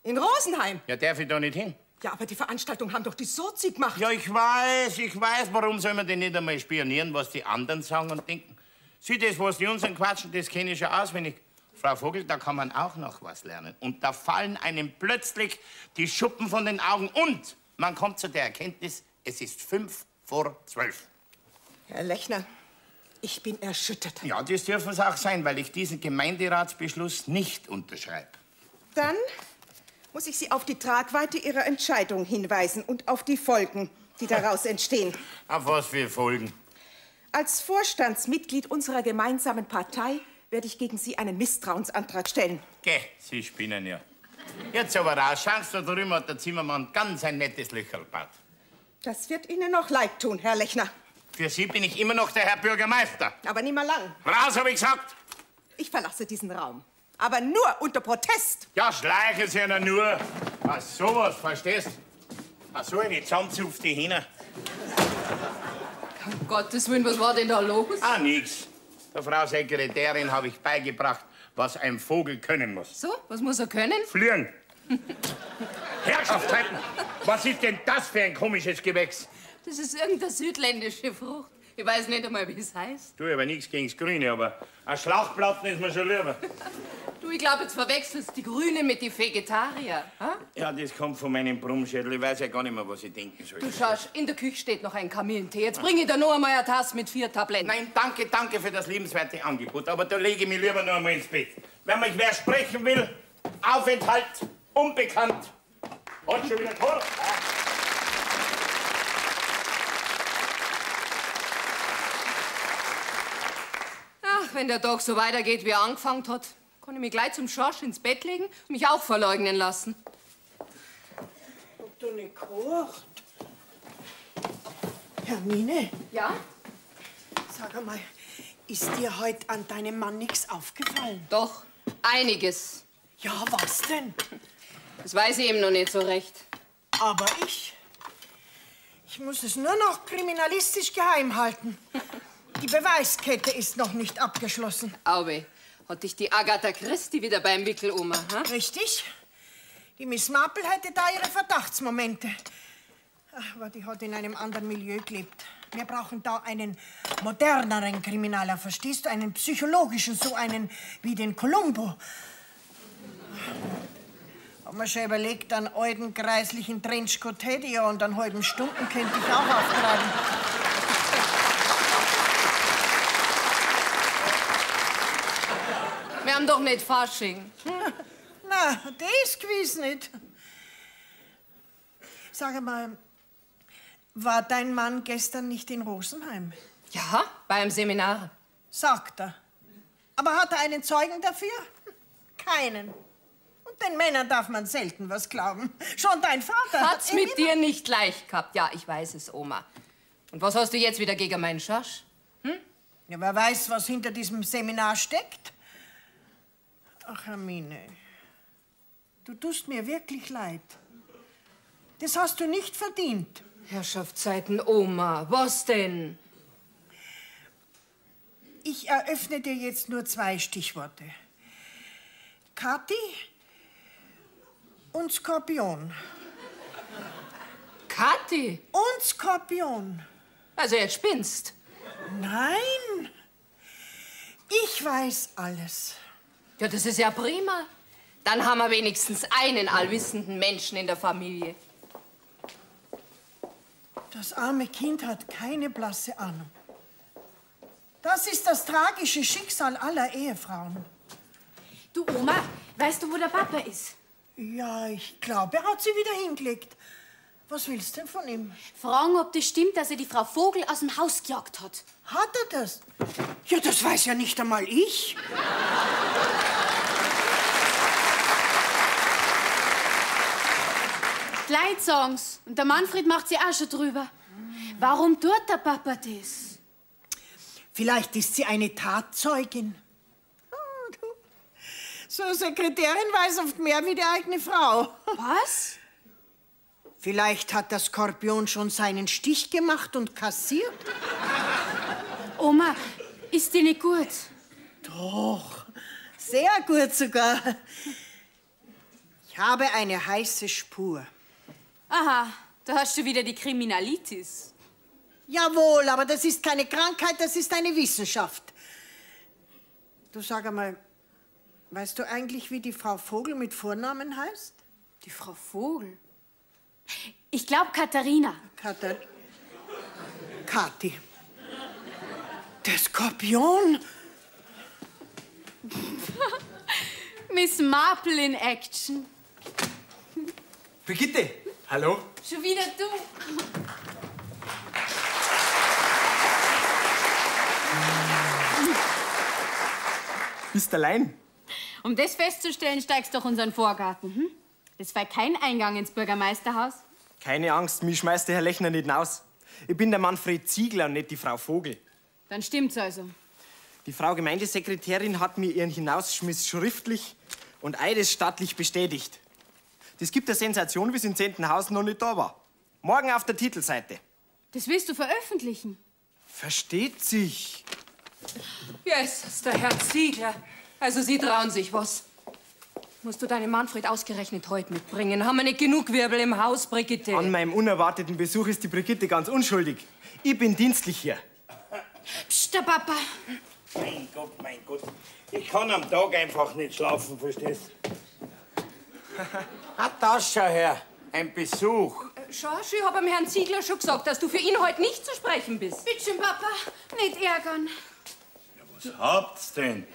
In Rosenheim? Ja, darf ich da nicht hin? Ja, aber die Veranstaltung haben doch die Sozi gemacht. Ja, ich weiß. Warum soll man denn nicht einmal spionieren, was die anderen sagen und denken? Sieh, das, was die unseren quatschen, das kenne ich schon auswendig. Frau Vogel, da kann man auch noch was lernen. Und da fallen einem plötzlich die Schuppen von den Augen. Und man kommt zu der Erkenntnis, es ist 11:55. Herr Lechner, ich bin erschüttert. Ja, das dürfen es auch sein, weil ich diesen Gemeinderatsbeschluss nicht unterschreibe. Dann muss ich Sie auf die Tragweite Ihrer Entscheidung hinweisen und auf die Folgen, die daraus entstehen. Auf was für Folgen? Als Vorstandsmitglied unserer gemeinsamen Partei werde ich gegen Sie einen Misstrauensantrag stellen. Geh, Sie spinnen ja. Jetzt aber raus. Schauen Sie, da drüben hat der Zimmermann ganz ein nettes Löcherl gebaut. Das wird Ihnen noch leid tun, Herr Lechner. Für Sie bin ich immer noch der Herr Bürgermeister. Aber nicht mehr lang. Raus, hab ich gesagt! Ich verlasse diesen Raum. Aber nur unter Protest. Ja, schleichen Sie ja nur. Ach, sowas, verstehst? Ach, so eine zusammenzupfte Hähne. Um Gottes Willen, was war denn da los? Ah, nix. Der Frau Sekretärin habe ich beigebracht, was ein Vogel können muss. So, was muss er können? Fliegen. Herrschaftszeiten, was ist denn das für ein komisches Gewächs? Das ist irgendeine südländische Frucht. Ich weiß nicht einmal, wie es heißt. Du, aber nichts gegen's Grüne, aber ein Schlauchplatten ist mir schon lieber. Du, ich glaube, jetzt verwechselst die Grüne mit die Vegetarier. Ha? Ja, das kommt von meinem Brummschädel. Ich weiß ja gar nicht mehr, was ich denken soll. Du schaust, in der Küche steht noch ein Kamillentee. Jetzt bring ich dir noch einmal eine Tasse mit 4 Tabletten. Nein, danke, danke für das liebenswerte Angebot. Aber da lege ich mich lieber noch einmal ins Bett. Wenn mich wer sprechen will, Aufenthalt, unbekannt. Hat schon wieder Tor. Ach, wenn der Tag so weitergeht, wie er angefangen hat, kann ich mich gleich zum Schorsch ins Bett legen und mich auch verleugnen lassen. Ob du nicht kocht? Hermine? Ja? Sag einmal, ist dir heute an deinem Mann nichts aufgefallen? Doch, einiges. Ja, was denn? Das weiß ich eben noch nicht so recht. Aber ich muss es nur noch kriminalistisch geheim halten. Die Beweiskette ist noch nicht abgeschlossen. Auwe, hat dich die Agatha Christie wieder beim Wickel, Oma, ha? Richtig. Die Miss Marple hätte da ihre Verdachtsmomente. Aber die hat in einem anderen Milieu gelebt. Wir brauchen da einen moderneren Kriminaler, verstehst du? Einen psychologischen, so einen wie den Columbo. Hab mir schon überlegt, einen alten, greislichen Trenchcoat hätte ich ja und einen halben Stunden könnte ich auch auftreiben. Wir haben doch nicht Fasching. Na, das gewiss nicht. Sag mal, war dein Mann gestern nicht in Rosenheim? Ja, bei einem Seminar. Sagt er. Aber hat er einen Zeugen dafür? Keinen. Und den Männern darf man selten was glauben. Schon dein Vater hat's mit dir nicht leicht gehabt. Ja, ich weiß es, Oma. Und was hast du jetzt wieder gegen meinen Schorsch? Hm? Ja, wer weiß, was hinter diesem Seminar steckt? Ach, Hermine, du tust mir wirklich leid. Das hast du nicht verdient. Herrschaftszeiten, Oma, was denn? Ich eröffne dir jetzt nur 2 Stichworte. Kathi und Skorpion. Kathi? Und Skorpion. Also jetzt spinnst. Nein, ich weiß alles. Ja, das ist ja prima. Dann haben wir wenigstens einen allwissenden Menschen in der Familie. Das arme Kind hat keine blasse Ahnung. Das ist das tragische Schicksal aller Ehefrauen. Du, Oma, weißt du, wo der Papa ist? Ja, ich glaube, er hat sie wieder hingelegt. Was willst du denn von ihm? Fragen, ob das stimmt, dass er die Frau Vogel aus dem Haus gejagt hat. Hat er das? Ja, das weiß ja nicht einmal ich. Die Leute sagen's. Und der Manfred macht sich auch schon drüber. Warum tut der Papa das? Vielleicht ist sie eine Tatzeugin. Oh, du. So eine Sekretärin weiß oft mehr wie die eigene Frau. Was? Vielleicht hat der Skorpion schon seinen Stich gemacht und kassiert. Oma, ist die nicht gut? Doch, sehr gut sogar. Ich habe eine heiße Spur. Aha, da hast du wieder die Kriminalitis. Jawohl, aber das ist keine Krankheit, das ist eine Wissenschaft. Du sag einmal, weißt du eigentlich, wie die Frau Vogel mit Vornamen heißt? Die Frau Vogel? Ich glaube Katharina. Kathi. Der Skorpion. Miss Marple in Action. Brigitte, hallo. Schon wieder du. Bist allein? Um das festzustellen, steigst du doch unseren Vorgarten. Hm? Das war kein Eingang ins Bürgermeisterhaus. Keine Angst, mich schmeißt der Herr Lechner nicht raus. Ich bin der Manfred Ziegler und nicht die Frau Vogel. Dann stimmt's also. Die Frau Gemeindesekretärin hat mir ihren Hinausschmiss schriftlich und eidesstattlich bestätigt. Das gibt eine Sensation, wie es in Zentenhausen noch nicht da war. Morgen auf der Titelseite. Das willst du veröffentlichen? Versteht sich. Jesus, der Herr Ziegler. Also Sie trauen sich was. Musst du deinen Manfred ausgerechnet heute mitbringen? Haben wir nicht genug Wirbel im Haus, Brigitte? An meinem unerwarteten Besuch ist die Brigitte ganz unschuldig. Ich bin dienstlich hier. Psst, der Papa. Mein Gott, mein Gott. Ich kann am Tag einfach nicht schlafen, verstehst du? Ah, das schau her. Ein Besuch. Schorsch, ich hab dem Herrn Ziegler schon gesagt, dass du für ihn heute nicht zu sprechen bist. Bitte schön, Papa, nicht ärgern. Ja, was habt's denn?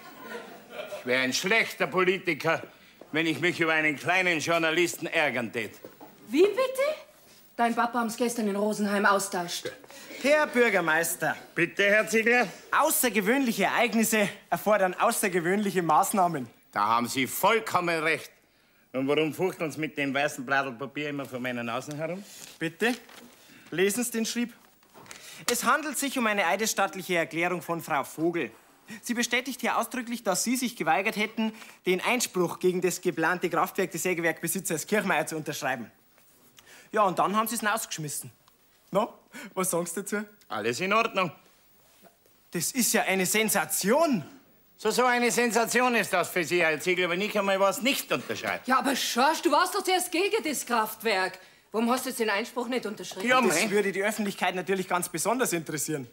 Ich wäre ein schlechter Politiker, wenn ich mich über einen kleinen Journalisten ärgern tät. Wie bitte? Dein Papa haben's gestern in Rosenheim austauscht. Herr Bürgermeister. Bitte, Herr Ziegler? Außergewöhnliche Ereignisse erfordern außergewöhnliche Maßnahmen. Da haben Sie vollkommen recht. Und warum fuchteln Sie mit dem weißen Blattl Papier immer vor meiner Nase herum? Bitte, lesen Sie den Schrieb. Es handelt sich um eine eidesstattliche Erklärung von Frau Vogel. Sie bestätigt hier ausdrücklich, dass Sie sich geweigert hätten, den Einspruch gegen das geplante Kraftwerk des Sägewerkbesitzers Kirchmeier zu unterschreiben. Ja, und dann haben Sie es rausgeschmissen. No, was sagst du dazu? Alles in Ordnung. Das ist ja eine Sensation. So eine Sensation ist das für Sie, Herr Ziegler, wenn ich einmal was nicht unterschreibe. Ja, aber Schorsch, du warst doch zuerst gegen das Kraftwerk. Warum hast du jetzt den Einspruch nicht unterschrieben? Ja, das würde die Öffentlichkeit natürlich ganz besonders interessieren.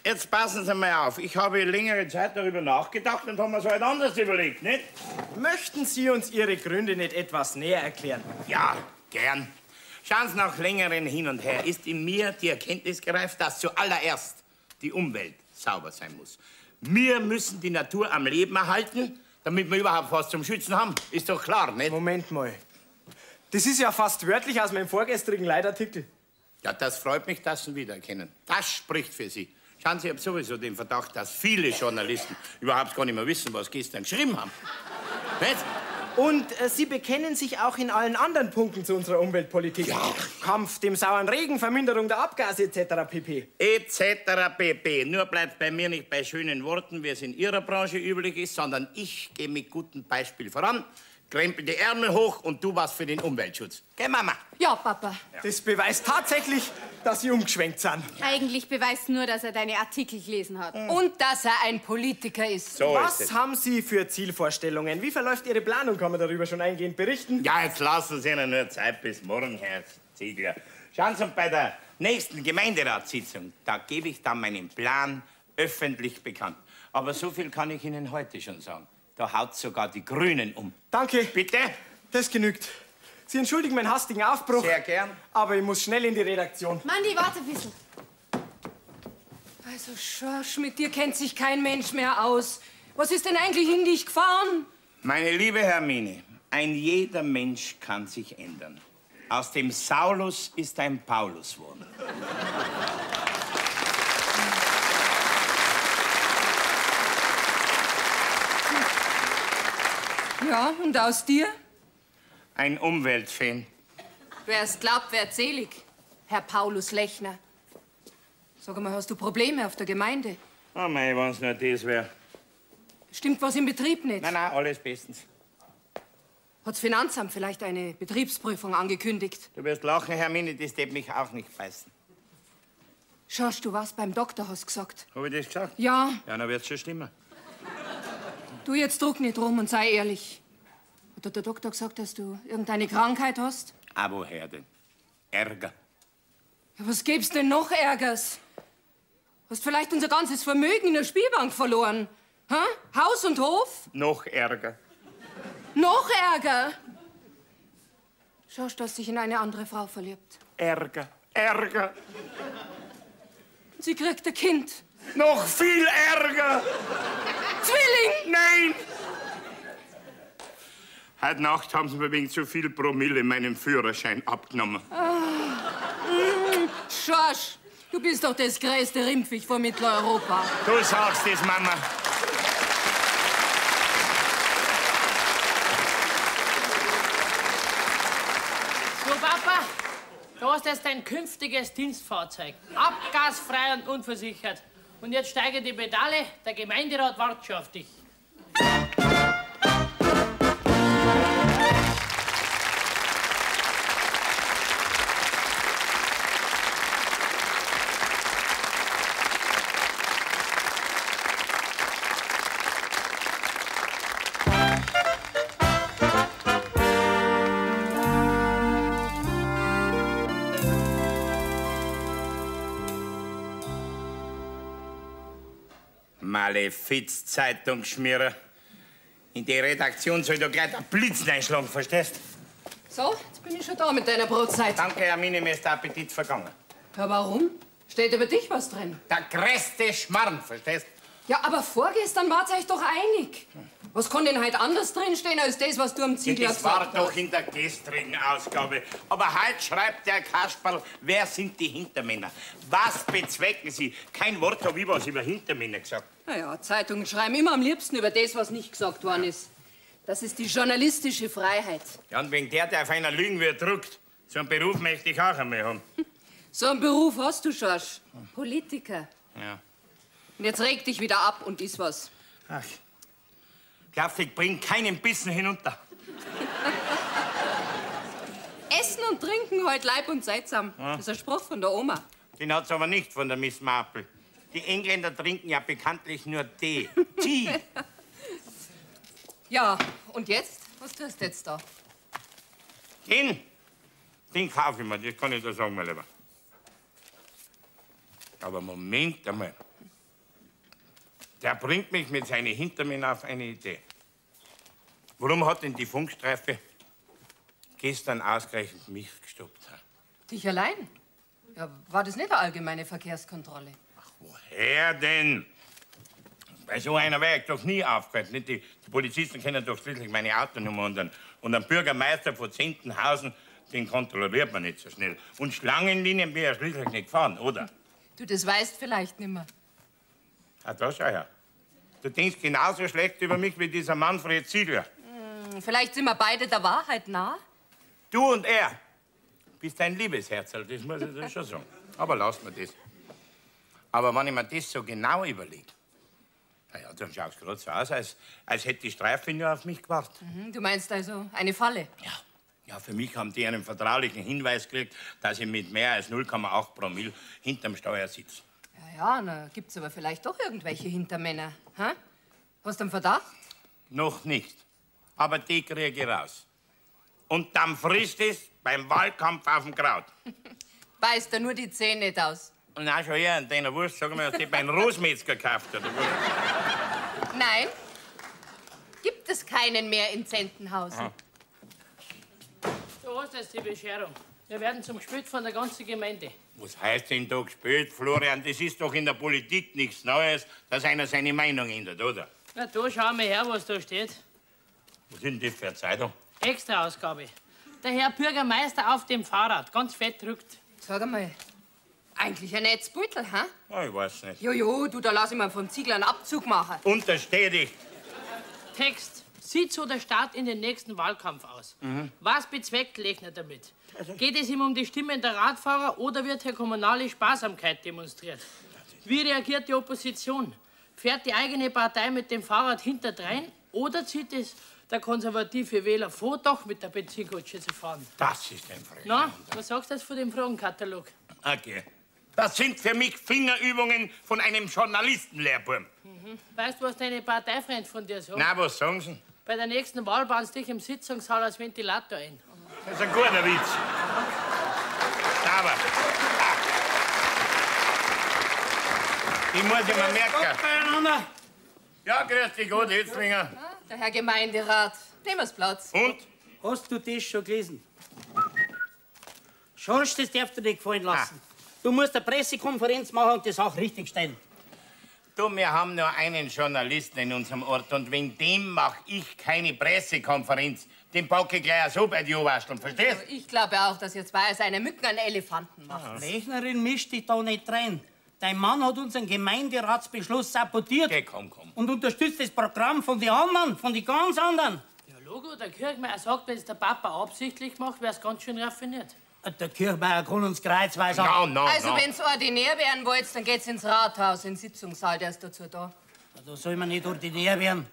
Jetzt passen Sie mal auf. Ich habe längere Zeit darüber nachgedacht und habe mir so halt anders überlegt, nicht? Möchten Sie uns Ihre Gründe nicht etwas näher erklären? Ja, gern. Schauen Sie, nach längeren Hin und Her ist in mir die Erkenntnis gereift, dass zuallererst die Umwelt sauber sein muss. Wir müssen die Natur am Leben erhalten, damit wir überhaupt was zum Schützen haben. Ist doch klar, nicht? Moment mal. Das ist ja fast wörtlich aus meinem vorgestrigen Leitartikel. Ja, das freut mich, dass Sie ihn wiedererkennen. Das spricht für Sie. Schauen Sie, ich habe sowieso den Verdacht, dass viele Journalisten überhaupt gar nicht mehr wissen, was gestern geschrieben haben. Nicht? Und Sie bekennen sich auch in allen anderen Punkten zu unserer Umweltpolitik. Ja. Kampf dem sauren Regen, Verminderung der Abgase etc. pp. Etc. pp. Nur bleibt bei mir nicht bei schönen Worten, wie es in Ihrer Branche üblich ist, sondern ich gehe mit gutem Beispiel voran, krempel die Ärmel hoch und du was für den Umweltschutz. Gell, Mama? Ja, Papa. Ja. Das beweist tatsächlich, dass Sie umgeschwenkt sind. Eigentlich beweist nur, dass er deine Artikel gelesen hat. Und dass er ein Politiker ist. So was ist es. haben Sie für Zielvorstellungen? Wie verläuft Ihre Planung? Kann man darüber schon eingehend berichten? Ja, jetzt lassen Sie Ihnen nur Zeit bis morgen, Herr Ziegler. Schauen Sie, bei der nächsten Gemeinderatssitzung, da gebe ich dann meinen Plan öffentlich bekannt. Aber so viel kann ich Ihnen heute schon sagen. Da haut sogar die Grünen um. Danke. Bitte? Das genügt. Sie entschuldigen meinen hastigen Aufbruch. Sehr gern. Aber ich muss schnell in die Redaktion. Mandi, warte ein bisschen. Also, Schorsch, mit dir kennt sich kein Mensch mehr aus. Was ist denn eigentlich in dich gefahren? Meine liebe Hermine, ein jeder Mensch kann sich ändern. Aus dem Saulus ist ein Paulus geworden. Ja, und aus dir? Ein Umweltfan. Wer's glaubt, werd selig. Herr Paulus Lechner. Sag mal, hast du Probleme auf der Gemeinde? Oh mei, wenn's nur das wär. Stimmt was im Betrieb nicht? Nein, nein, alles bestens. Hat's Finanzamt vielleicht eine Betriebsprüfung angekündigt? Du wirst lachen, Hermine, das tät mich auch nicht beißen. Schorsch, du warst beim Doktor, hast gesagt. Hab ich das gesagt? Ja. Ja, dann wird's schon schlimmer. Du, jetzt druck nicht rum und sei ehrlich. Hat der Doktor gesagt, dass du irgendeine Krankheit hast? Ah, woher denn? Ärger. Ja, was gäb's denn noch Ärgers? Hast vielleicht unser ganzes Vermögen in der Spielbank verloren? Hä? Haus und Hof? Noch Ärger. Noch Ärger? Schorsch, du hast dich in eine andere Frau verliebt. Ärger, Ärger. Sie kriegt ein Kind. Noch viel Ärger. Zwilling! Nein! Heute Nacht haben sie mir wegen zu viel Promille meinen Führerschein abgenommen. Ah. Schorsch, du bist doch das größte Rimpfich von Mitteleuropa. Du sagst es, Mama. So, Papa, da hast jetzt dein künftiges Dienstfahrzeug. Abgasfrei und unversichert. Und jetzt steige die Pedale, der Gemeinderat wartet schon auf dich. Malefiz-Zeitungsschmierer. In die Redaktion soll da gleich der Blitz einschlagen, verstehst? So, jetzt bin ich schon da mit deiner Brotzeit. Danke, Hermine, mir ist der Appetit vergangen. Ja, warum? Steht über dich was drin? Der größte Schmarrn, verstehst? Ja, aber vorgestern wart ihr euch doch einig. Was kann denn heute anders drinstehen als das, was du am Ziegler Ja, das gesagt war hast? doch in der gestrigen Ausgabe. Aber heute schreibt der Kasperl, wer sind die Hintermänner? Was bezwecken sie? Kein Wort habe ich was über Hintermänner gesagt. Naja, Zeitungen schreiben immer am liebsten über das, was nicht gesagt worden ist. Das ist die journalistische Freiheit. Ja, und wegen der, der auf einer Lügen wird, druckt. So einen Beruf möchte ich auch einmal haben. So einen Beruf hast du, Schorsch. Politiker. Ja. Und jetzt reg dich wieder ab und iss was. Ach. Glaubst du, ich bring keinen Bissen hinunter? Essen und Trinken heute Leib und Seitsam. Ja. Das ist ein Spruch von der Oma. Den hat's aber nicht von der Miss Marple. Die Engländer trinken ja bekanntlich nur Tee. Tea. Ja, und jetzt? Was tust du jetzt da? Den, den kaufe ich mir, das kann ich dir sagen, mein Lieber. Aber Moment einmal. Der bringt mich mit seinen Hintermännern auf eine Idee. Warum hat denn die Funkstreife gestern ausgerechnet mich gestoppt? Dich allein? Ja, war das nicht eine allgemeine Verkehrskontrolle? Woher denn? Bei so einer wäre ich doch nie aufgehört. Nicht? Die Polizisten kennen doch schließlich meine Autonummer und einen Bürgermeister von Zentenhausen, den kontrolliert man nicht so schnell. Und Schlangenlinien bin ich ja schließlich nicht gefahren, oder? Du, das weißt vielleicht nimmer. Ah, da schau her. Du denkst genauso schlecht über mich wie dieser Manfred Ziegler. Vielleicht sind wir beide der Wahrheit nah. Du und er. Bist ein Liebesherzl, das muss ich dir schon sagen. Aber lass mir das. Aber wenn ich mir das so genau überlege, na ja, dann schaut's gerade so aus, als hätte die Streife nur auf mich gewartet. Mhm, du meinst also eine Falle? Ja. Ja, für mich haben die einen vertraulichen Hinweis gekriegt, dass ich mit mehr als 0,8 Promille hinterm Steuer sitze. Ja, ja, na, gibt's aber vielleicht doch irgendwelche Hintermänner. Hä? Hast du einen Verdacht? Noch nicht. Aber die kriege ich raus. Und dann frisst es beim Wahlkampf auf dem Kraut. Beißt er nur die Zähne nicht aus. Na, schon her, an deiner Wurst, sag mal, hast du die beim Rosmetzger gekauft, oder was? Nein, gibt es keinen mehr in Zentenhausen. Aha. Du hast jetzt die Bescherung. Wir werden zum Gespött von der ganzen Gemeinde. Was heißt denn da gespielt, Florian? Das ist doch in der Politik nichts Neues, dass einer seine Meinung ändert, oder? Na, da schau mal her, was da steht. Was ist denn das für eine Zeitung? Extra-Ausgabe. Der Herr Bürgermeister auf dem Fahrrad, ganz fett drückt. Sag einmal, eigentlich ein nettes Beutel, hä? Oh, ich weiß nicht. Jojo, du, da lass ich mir vom Ziegler einen Abzug machen. Untersteh dich. Text. Sieht so der Start in den nächsten Wahlkampf aus? Mhm. Was bezweckt Lechner damit? Geht es ihm um die Stimmen der Radfahrer oder wird hier kommunale Sparsamkeit demonstriert? Wie reagiert die Opposition? Fährt die eigene Partei mit dem Fahrrad hinterdrein oder zieht es der konservative Wähler vor, doch mit der Benzinkutsche zu fahren? Das ist ein Frage. Na, was sagst du jetzt von dem Fragenkatalog? Okay. Das sind für mich Fingerübungen von einem Journalistenlehrbuben. Mhm. Weißt du, was deine Parteifreund von dir sagt? Na, was sagen sie? Bei der nächsten Wahl bauen sie dich im Sitzungssaal als Ventilator ein. Das ist ein guter Witz. Aber. Ich muss immer merken. Ja, grüß dich Gott, Hitzlinger. Der Herr Gemeinderat. Nehmen wir's Platz. Und? Hast du das schon gelesen? Schorsch, das darfst du nicht gefallen lassen. Du musst eine Pressekonferenz machen und die Sache richtigstellen. Du, wir haben nur einen Journalisten in unserem Ort und wegen dem mach ich keine Pressekonferenz. Den packe ich gleich so bei die Ohrwascheln, verstehst? Also, ich glaube auch, dass ihr zwei aus einer Mücken einen Elefanten macht. Lechnerin, misch dich da nicht rein. Dein Mann hat unseren Gemeinderatsbeschluss sabotiert. Okay, komm, komm. Und unterstützt das Programm von den anderen, von den ganz anderen. Ja, Logo, der Kirchmeier sagt, wenn es der Papa absichtlich macht, wär's ganz schön raffiniert. Der Kirchmeier kann uns kreuzweise. No, no, also, no. wenn's ordinär werden wollt, dann geht's ins Rathaus, in den Sitzungssaal, der ist dazu da. Da soll man nicht ordinär werden.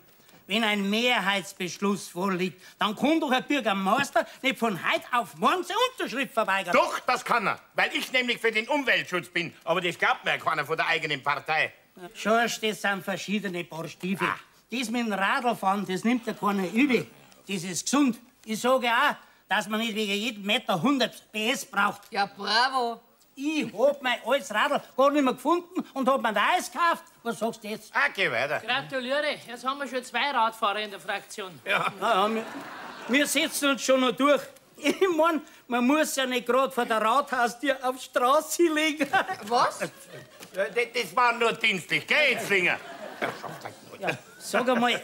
Wenn ein Mehrheitsbeschluss vorliegt, dann kann doch ein Bürgermeister nicht von heute auf morgen seine Unterschrift verweigern. Doch, das kann er, weil ich nämlich für den Umweltschutz bin. Aber das glaubt mir ja keiner von der eigenen Partei. Schorsch, das sind verschiedene Paar Stiefel. Das mit dem Radlfahren, das nimmt ja keiner übel. Das ist gesund. Ich sage auch, dass man nicht wegen jedem Meter 100 PS braucht. Ja, bravo. Ich hab mein altes Radl gar nicht mehr gefunden und hab mir ein neues gekauft. Was sagst du jetzt? Okay, weiter. Gratuliere, jetzt haben wir schon zwei Radfahrer in der Fraktion. Ja. Na ja, wir setzen uns schon noch durch. Ich mein, man muss ja nicht grad vor der Rathaustür auf die Straße legen. Was? Das war nur dienstlich, gell, Etzlinger? Ja, sag einmal,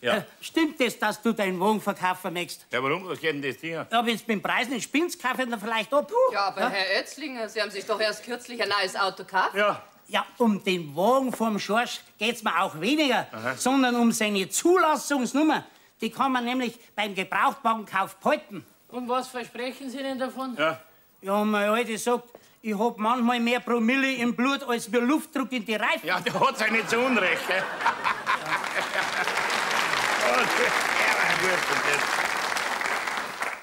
Ja. stimmt es, dass du deinen Wagen verkaufen möchtest? Ja, warum? Was geht denn das Ding? Ja, wenn du mit dem Preis nicht spinnst, kauf ich ihn vielleicht ab. Ja, aber Herr Oetzlinger, Sie haben sich doch erst kürzlich ein neues Auto gekauft. Ja. Ja, um den Wagen vom Schorsch geht's mir auch weniger, sondern um seine Zulassungsnummer. Die kann man nämlich beim Gebrauchtwagenkauf behalten. Und was versprechen Sie denn davon? Ja. Ja, meine Alte sagt, ich hab manchmal mehr Promille im Blut als mir Luftdruck in die Reifen. Ja, der hat's ja nicht zu Unrecht, gell?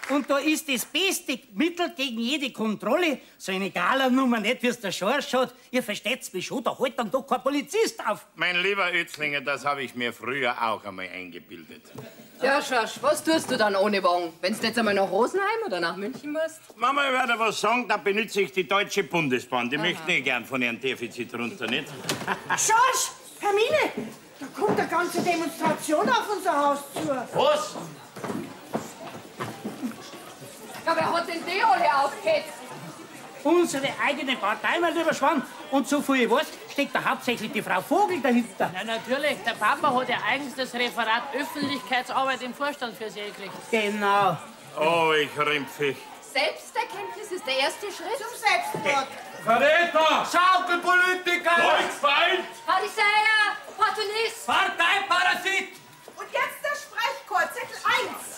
Und da ist das beste Mittel gegen jede Kontrolle, so eine Galanummer nicht, wie's der Schorsch hat. Ihr versteht's mich schon, da hält dann doch kein Polizist auf. Mein lieber Ötzlinger, das habe ich mir früher auch einmal eingebildet. Ja, Schorsch, was tust du dann ohne Wagen? Wenn's jetzt einmal nach Rosenheim oder nach München musst? Mama, ich werde was sagen, da benütze ich die Deutsche Bundesbahn. Die möchten eh gern von ihrem Defizit runter, nicht? Schorsch, Hermine, da kommt eine ganze Demonstration auf unser Haus zu. Was? Ja, wer hat denn die alle aufgehetzt? Unsere eigene Partei, mein lieber Schwan. Und so viel ich weiß, steckt da hauptsächlich die Frau Vogel dahinter. Na natürlich, der Papa hat ja eigens das Referat Öffentlichkeitsarbeit im Vorstand für sich gekriegt. Genau. Oh, ich rempf. Selbsterkenntnis ist der erste Schritt. Zum Selbstmord. Verräter! Schaukelpolitiker! Volksfeind! Pharisäer, Opportunist! Parteiparasit! Und jetzt der Sprechchor, Zettel 1.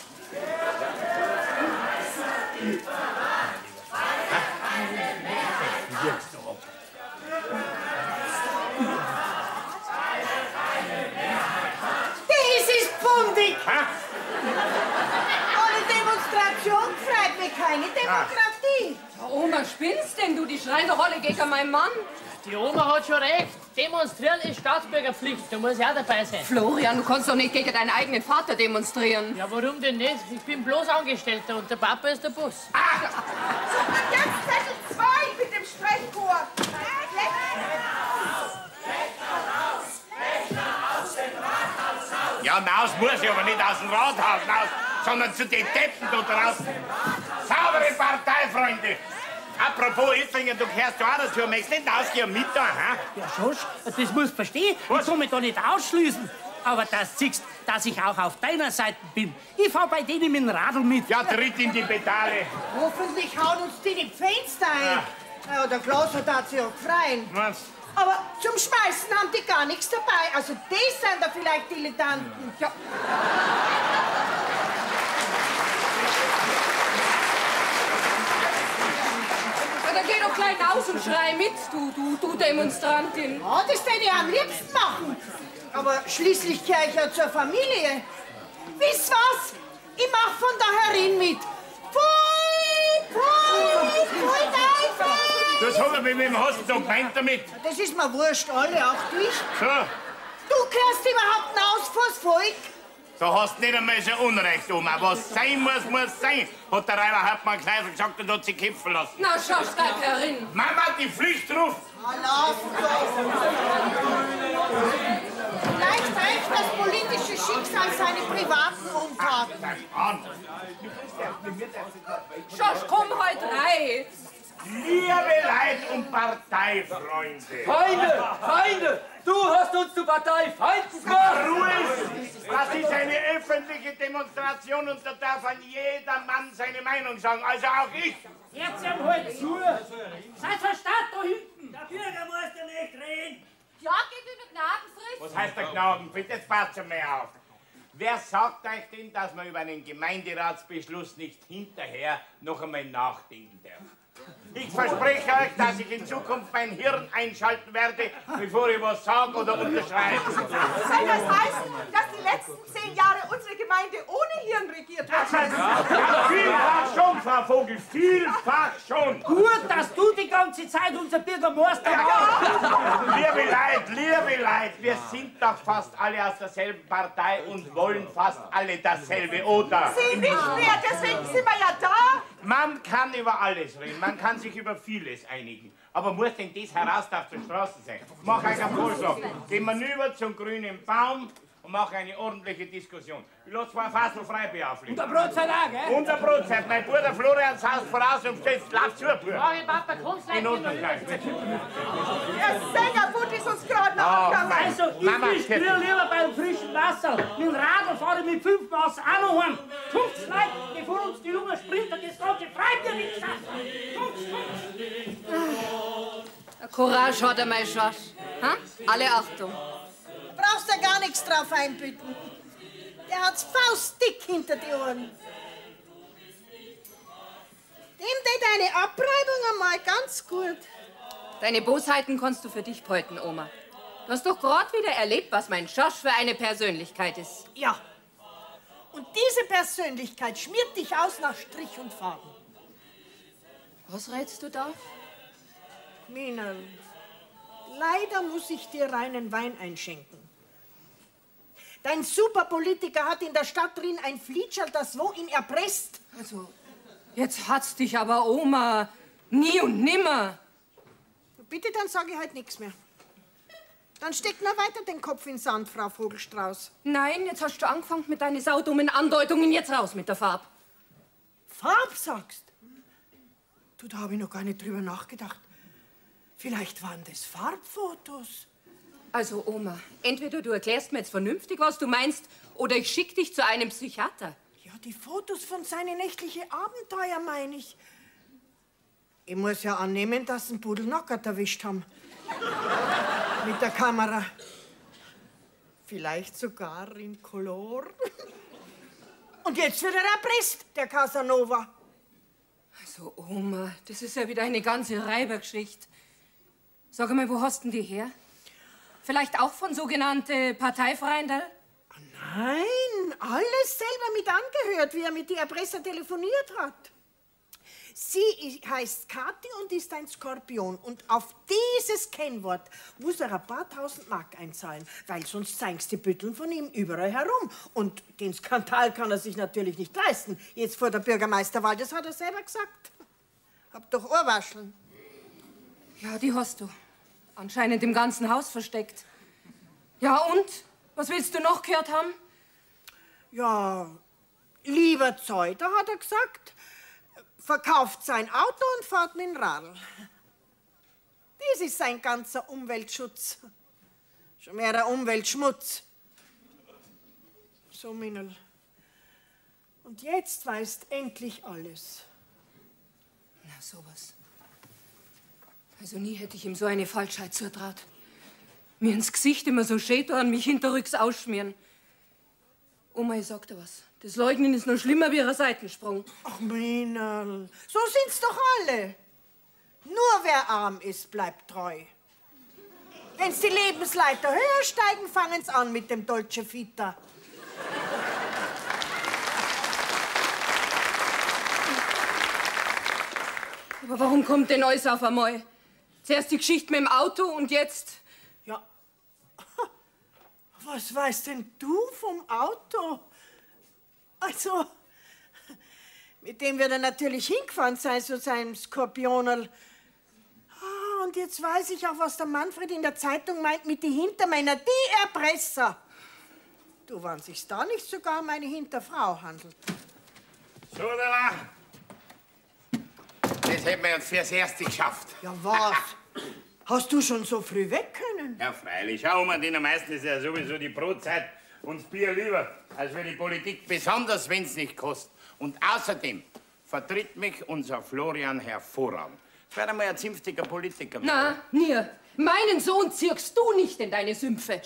Das ist bundig. Ohne Demonstration freut mich keine Demokratie. Ja, Oma, spinnst denn du? Die schreien doch alle gegen meinen Mann. Die Oma hat schon recht. Demonstrieren ist Staatsbürgerpflicht. Da muss ich auch dabei sein. Florian, du kannst doch nicht gegen deinen eigenen Vater demonstrieren. Ja, warum denn nicht? Ich bin bloß Angestellter und der Papa ist der Boss. So, und jetzt Zettel 2 mit dem Sprechchor. Ja, raus muss ich aber nicht aus dem Rathaus raus, sondern zu den Deppen da draußen. Saubere Partei, Freunde! Apropos Esslinger, du gehörst ja auch dazu. Möchtest nicht ausgehen mit da, hä? Ja, Schorsch, das musst du verstehen. Ich kann mich da nicht ausschließen. Aber das siehst, dass ich auch auf deiner Seite bin. Ich fahr bei denen mit dem Radl mit. Ja, tritt in die Pedale. Hoffentlich hauen uns die die Fenster ein. Ja, der Klaus hat sich auch gefreien. Was? Aber zum Schmeißen haben die gar nichts dabei. Also das sind da vielleicht Dilettanten. Ja. Ja, dann geh doch gleich raus und schrei mit, du Demonstrantin. Ja, das würde ich am liebsten machen. Aber schließlich gehöre ich ja zur Familie. Wisst was? Ich mach von da herin mit. Pfui, pfui, pfui, Teufel! Das hab ich mit dem hast du gemeint damit. Das ist mir wurscht, alle, auch dich. So. Du gehörst überhaupt hinaus vors Volk. Da hast du nicht einmal so Unrecht, Oma. Was sein muss, muss sein, hat der Räuberhauptmann Kneisel gesagt und hat sich kämpfen lassen. Na, schau, steig herin. Mama, die Pflicht ruft. Lauf doch. Vielleicht rächt das politische Schicksal seine privaten Untaten. Schorsch, komm heute rein. Liebe Leute und Parteifreunde. Feinde! Feinde! Du hast uns zu Parteifeinden gemacht! Ruhe! Das ist eine öffentliche Demonstration und da darf an jeder Mann seine Meinung sagen, also auch ich. Jetzt ihm halt zu! Seid verstaut da hinten! Der Bürgermeister nicht reden! Ja, gegenüber Gnadenfrist. Was heißt der Gnadenfrist? Jetzt passt schon mal auf. Wer sagt euch denn, dass man über einen Gemeinderatsbeschluss nicht hinterher noch einmal nachdenken darf? Ich verspreche euch, dass ich in Zukunft mein Hirn einschalten werde, bevor ich was sage oder unterschreibe. Soll das heißen, dass die letzten 10 Jahre unsere Gemeinde ohne Hirn regiert hat? Ja, vielfach schon, Frau Vogel, vielfach schon. Gut, dass du die ganze Zeit unser Bürgermeister warst. Liebe Leute, wir sind doch fast alle aus derselben Partei und wollen fast alle dasselbe, oder? Sie nicht mehr, deswegen sind wir ja da. Man kann über alles reden, man kann sich über vieles einigen. Aber muss denn das heraus auf der Straße sein? Mach euch einen Vorschlag. Gehen wir rüber zum grünen Baum und machen eine ordentliche Diskussion. Ich lasse zwei Fassel Freibier auflegen. Und eine Brotzeit auch, gell? Und eine Brotzeit. Mein Bruder Florian saß voraus und steht, lauf zu, Bruder. Mach ich, Papa, kommst In Ordnung, gleich. Der Sängerbund ist uns gerade noch abgegangen. Also, ich bin früher lieber beim frischen Wasser. Mit dem Radl fahre ich mit 5 Maß auch noch heim. Kommt's, Leute, bevor uns die jungen Sprinter das ganze Freibier wegschaffen. Kommt's, kommt's. Courage hat er, mein Schorsch. Ha? Alle Achtung. Brauchst ja gar nichts drauf einbieten. Der hat's faustdick hinter die Ohren. Dem tät eine Abreibung einmal ganz gut. Deine Bosheiten kannst du für dich behalten, Oma. Du hast doch gerade wieder erlebt, was mein Schorsch für eine Persönlichkeit ist. Ja. Und diese Persönlichkeit schmiert dich aus nach Strich und Faden. Was rätst du da? Mina, leider muss ich dir reinen Wein einschenken. Dein Superpolitiker hat in der Stadt drin ein Flitscherl, das wo ihn erpresst. Also, jetzt hat's dich aber, Oma, nie und nimmer. Bitte, dann sage ich halt nichts mehr. Dann steck nur weiter den Kopf in den Sand, Frau Vogelstrauß. Nein, jetzt hast du angefangen mit deinen saudummen Andeutungen. Jetzt raus mit der Farb. Farb, sagst? Du, da habe ich noch gar nicht drüber nachgedacht. Vielleicht waren das Farbfotos. Also, Oma, entweder du erklärst mir jetzt vernünftig, was du meinst, oder ich schick dich zu einem Psychiater. Ja, die Fotos von seinen nächtlichen Abenteuer, meine ich. Ich muss ja annehmen, dass sie einen Pudel knockert erwischt haben. Mit der Kamera. Vielleicht sogar in Color. Und jetzt wird er erpresst, der Casanova. Also, Oma, das ist ja wieder eine ganze Reibergeschichte. Sag mal, wo hast denn die her? Vielleicht auch von sogenannte Parteifreundel? Nein, alles selber mit angehört, wie er mit die Erpresser telefoniert hat. Sie heißt Kathi und ist ein Skorpion. Und auf dieses Kennwort muss er ein paar tausend Mark einzahlen, weil sonst zeigen's die Bütteln von ihm überall herum. Und den Skandal kann er sich natürlich nicht leisten. Jetzt vor der Bürgermeisterwahl, das hat er selber gesagt. Hab doch Ohrwascheln. Ja, die hast du. Anscheinend im ganzen Haus versteckt. Ja, und? Was willst du noch gehört haben? Ja, lieber Zeuter, hat er gesagt. Verkauft sein Auto und fährt mit dem Radl. Das ist sein ganzer Umweltschutz. Schon mehr der Umweltschmutz. So, Minnerl. Und jetzt weißt endlich alles. Na, sowas. Also nie hätte ich ihm so eine Falschheit zutraut. Mir ins Gesicht immer so schön tun, mich hinterrücks ausschmieren. Oma, ich sag dir was. Das Leugnen ist noch schlimmer wie ein Seitensprung. Ach, Minnerl, so sind's doch alle. Nur wer arm ist, bleibt treu. Wenn's die Lebensleiter höher steigen, fangen's an mit dem Dolce Vita. Aber warum kommt denn alles auf einmal? Zuerst die Geschichte mit dem Auto und jetzt... Ja, was weißt denn du vom Auto? Also, mit dem wir dann natürlich hingefahren sein, zu seinem Skorpionerl. Ah, und jetzt weiß ich auch, was der Manfred in der Zeitung meint mit die Hintermänner, die Erpresser. Du, wann sich's da nicht sogar um eine Hinterfrau handelt. So, da. Das hätten wir jetzt fürs Erste geschafft. Ja, was? Hast du schon so früh weg können? Ja, freilich. Schau mal, den am meisten ist ja sowieso die Brotzeit und das Bier lieber, als für die Politik, besonders wenn's nicht kostet. Und außerdem vertritt mich unser Florian hervorragend. Das wäre einmal ein zünftiger Politiker. Na, nie. Meinen Sohn zirkst du nicht in deine Sümpfe. Ja,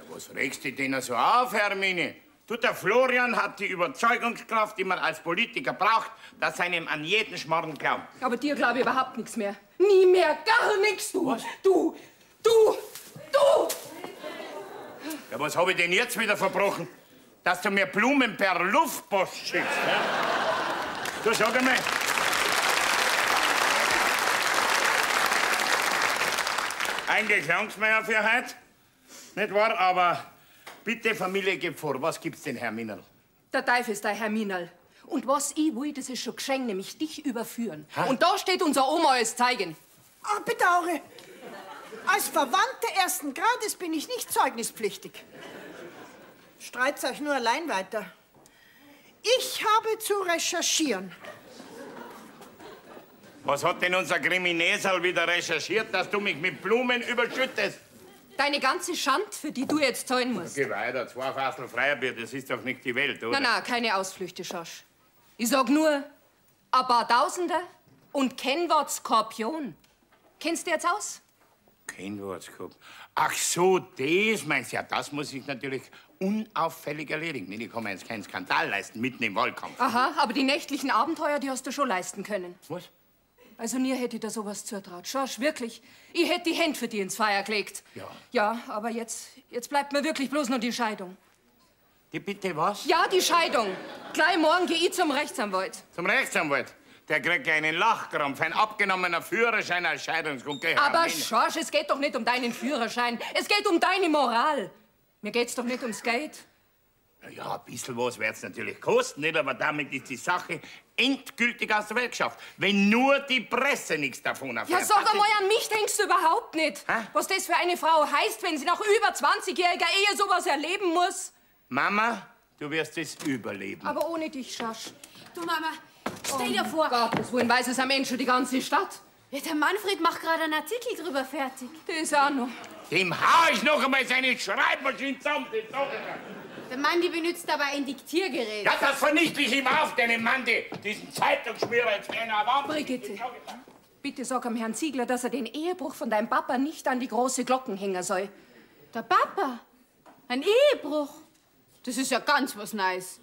was regst du denn so auf, Hermine? Du, der Florian hat die Überzeugungskraft, die man als Politiker braucht, dass einem an jeden Schmarrn glaubt. Aber dir glaube ich überhaupt nichts mehr. Nie mehr, gar nichts, du. Was? Du, du, du! Ja, was habe ich denn jetzt wieder verbrochen? Dass du mir Blumen per Luftpost schickst, ne? Du, sag einmal. Eigentlich langt's mir ja für heute, nicht wahr? Aber bitte, Familie, gib vor. Was gibt's denn, Herr Minerl? Der Teufel ist der Herr Minerl. Und was ich will, das ist schon geschenkt, nämlich dich überführen. Ha? Und da steht unser Oma als Zeugin. Ah, bedauere. Als Verwandte ersten Grades bin ich nicht zeugnispflichtig. Streit's euch nur allein weiter. Ich habe zu recherchieren. Was hat denn unser Kriminesal wieder recherchiert, dass du mich mit Blumen überschüttest? Deine ganze Schand, für die du jetzt zahlen musst. Geh weiter, 2 Fassel Freibier, das ist doch nicht die Welt, oder? Na, na, keine Ausflüchte, Schorsch. Ich sag nur, ein paar Tausender und Kennwort Skorpion. Kennst du jetzt aus? Kennwort Skorpion. Ach so, das meinst du? Ja, das muss ich natürlich unauffällig erledigen. Ich kann mir jetzt keinen Skandal leisten, mitten im Wahlkampf. Aha, aber die nächtlichen Abenteuer, die hast du schon leisten können. Was? Also mir hätte ich da sowas zutraut. Schorsch, wirklich. Ich hätte die Hände für die ins Feuer gelegt. Ja. Ja, aber jetzt bleibt mir wirklich bloß noch die Scheidung. Die bitte was? Ja, die Scheidung. Gleich morgen gehe ich zum Rechtsanwalt. Zum Rechtsanwalt? Der kriegt ja einen Lachkrampf, ein abgenommener Führerschein als Scheidungsgrund. Aber Schorsch, es geht doch nicht um deinen Führerschein. Es geht um deine Moral. Mir geht's doch nicht ums Geld. Na ja, ein bisschen was wird's natürlich kosten, nicht? Aber damit ist die Sache endgültig aus der Welt geschafft. Wenn nur die Presse nichts davon erfährt. Ja, sag einmal, an mich denkst du überhaupt nicht. Hä? Was das für eine Frau heißt, wenn sie nach über 20-jähriger Ehe sowas erleben muss. Mama, du wirst es überleben. Aber ohne dich, Schorsch. Du, Mama, stell dir vor. Gottes Willen, weiß es am Ende schon die ganze Stadt. Ja, der Manfred macht gerade einen Artikel drüber fertig. Das auch noch. Dem hau ich noch einmal seine Schreibmaschine zusammen. Das sag ich dir. Der Mandi benutzt aber ein Diktiergerät. Ja, das vernichte ich ihm auf, deinen Mandi. Diesen Zeitungsschmierer jetzt einer Wand. Brigitte, bitte sag am Herrn Ziegler, dass er den Ehebruch von deinem Papa nicht an die große Glocken hängen soll. Der Papa? Ein Ehebruch? Das ist ja ganz was Neues.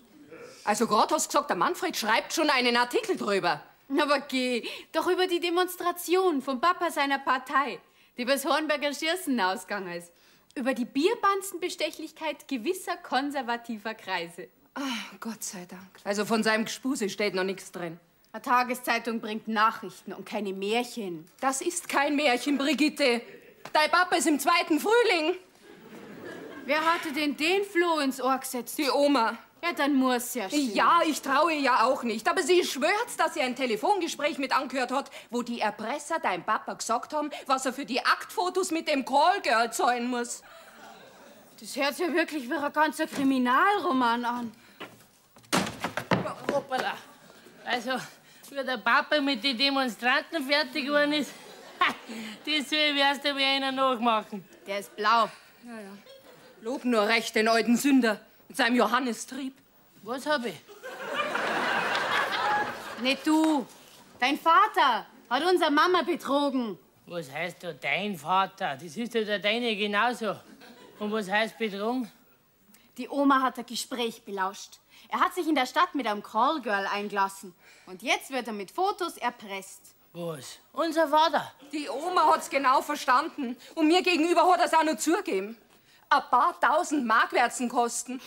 Also grad hast du gesagt, der Manfred schreibt schon einen Artikel drüber. Aber geh, doch über die Demonstration vom Papa seiner Partei, die übers Hornberger Schießen ausgegangen ist. Über die Bierbanzenbestechlichkeit gewisser konservativer Kreise. Ach, Gott sei Dank. Also von seinem Gespuse steht noch nichts drin. Eine Tageszeitung bringt Nachrichten und keine Märchen. Das ist kein Märchen, Brigitte. Dein Papa ist im zweiten Frühling. Wer hatte denn den Floh ins Ohr gesetzt? Die Oma. Ja, dann muss ja stimmen. Ja, ich traue ihr ja auch nicht. Aber sie schwört, dass sie ein Telefongespräch mit angehört hat, wo die Erpresser dein Papa gesagt haben, was er für die Aktfotos mit dem Callgirl zahlen muss. Das hört sich ja wirklich wie ein ganzer Kriminalroman an. Hoppala. Also, Wie der Papa mit den Demonstranten fertig geworden ist, das soll ich erst einmal einer nachmachen. Der ist blau. Ja, ja. Lob nur recht den alten Sünder mit seinem Johannistrieb. Was hab ich? Nicht du. Dein Vater hat unsere Mama betrogen. Was heißt da dein Vater? Das ist ja der deine genauso. Und was heißt betrogen? Die Oma hat ein Gespräch belauscht. Er hat sich in der Stadt mit einem Callgirl eingelassen. Und jetzt wird er mit Fotos erpresst. Was? Unser Vater? Die Oma hat's genau verstanden. Und mir gegenüber hat er's auch noch zugegeben. Ein paar tausend Mark wird's ihn kosten.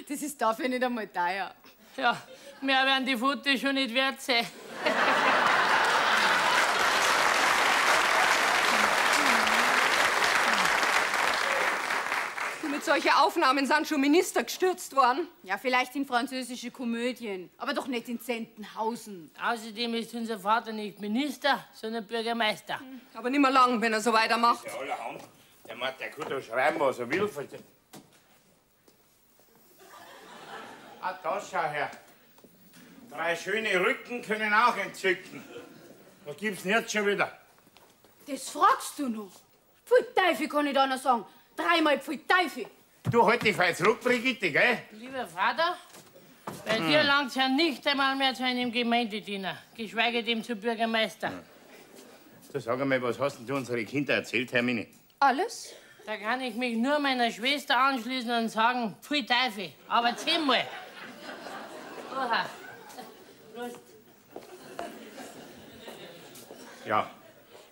Das ist dafür nicht einmal teuer. Ja, mehr werden die Fotos schon nicht wert sein. Du, mit solchen Aufnahmen sind schon Minister gestürzt worden. Ja, vielleicht in französische Komödien, aber doch nicht in Zentenhausen. Außerdem ist unser Vater nicht Minister, sondern Bürgermeister. Aber nicht mehr lang, wenn er so weitermacht. Der allerhand, der meint, der kann da schreiben, was er will. Ah, da schau her. 3 schöne Rücken können auch entzücken. Was gibt's denn jetzt schon wieder? Das fragst du noch. Pfui Teufel, kann ich da noch sagen. 3-mal Pfui Teufel. Du, halt dich fein zurück, Brigitte, gell? Lieber Vater, bei dir langt's ja nicht einmal mehr zu einem Gemeindediener, geschweige dem zum Bürgermeister. Du, sag einmal, was hast denn du unsere Kinder erzählt, Hermine? Alles? Da kann ich mich nur meiner Schwester anschließen und sagen, Pfui Teufel, aber 10-mal. Oha. Prost. Ja.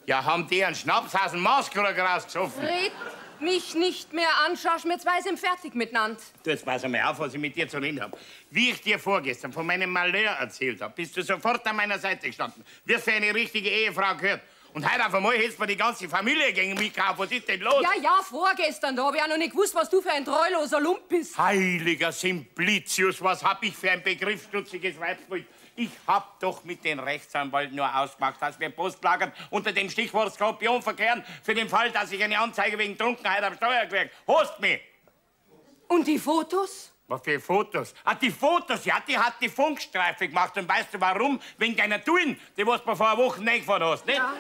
Ja, haben die einen Schnaps aus dem Maßkrug rausgesoffen? Red mich nicht mehr an, Schorsch, wir zwei sind fertig miteinander. Du, jetzt pass einmal auf, was ich mit dir zu reden hab. Wie ich dir vorgestern von meinem Malheur erzählt hab, bist du sofort an meiner Seite gestanden. Wie es für eine richtige Ehefrau gehört. Und heute auf einmal hältst du mir die ganze Familie gegen mich auf. Was ist denn los? Ja, ja, vorgestern, da hab ich auch noch nicht gewusst, was du für ein treuloser Lump bist. Heiliger Simplicius, was hab ich für ein begriffsstutziges Weibsbild? Ich hab doch mit den Rechtsanwälten nur ausgemacht, dass wir Postlagern unter dem Stichwort Skorpion verkehren, für den Fall, dass ich eine Anzeige wegen Trunkenheit am Steuer krieg. Host mich! Und die Fotos? Was für Fotos? Ah, die Fotos, ja, die hat die Funkstreife gemacht. Und weißt du warum? Wegen deiner Touren, die was du mir vor einer Woche reingefahren hast, nicht? Ja,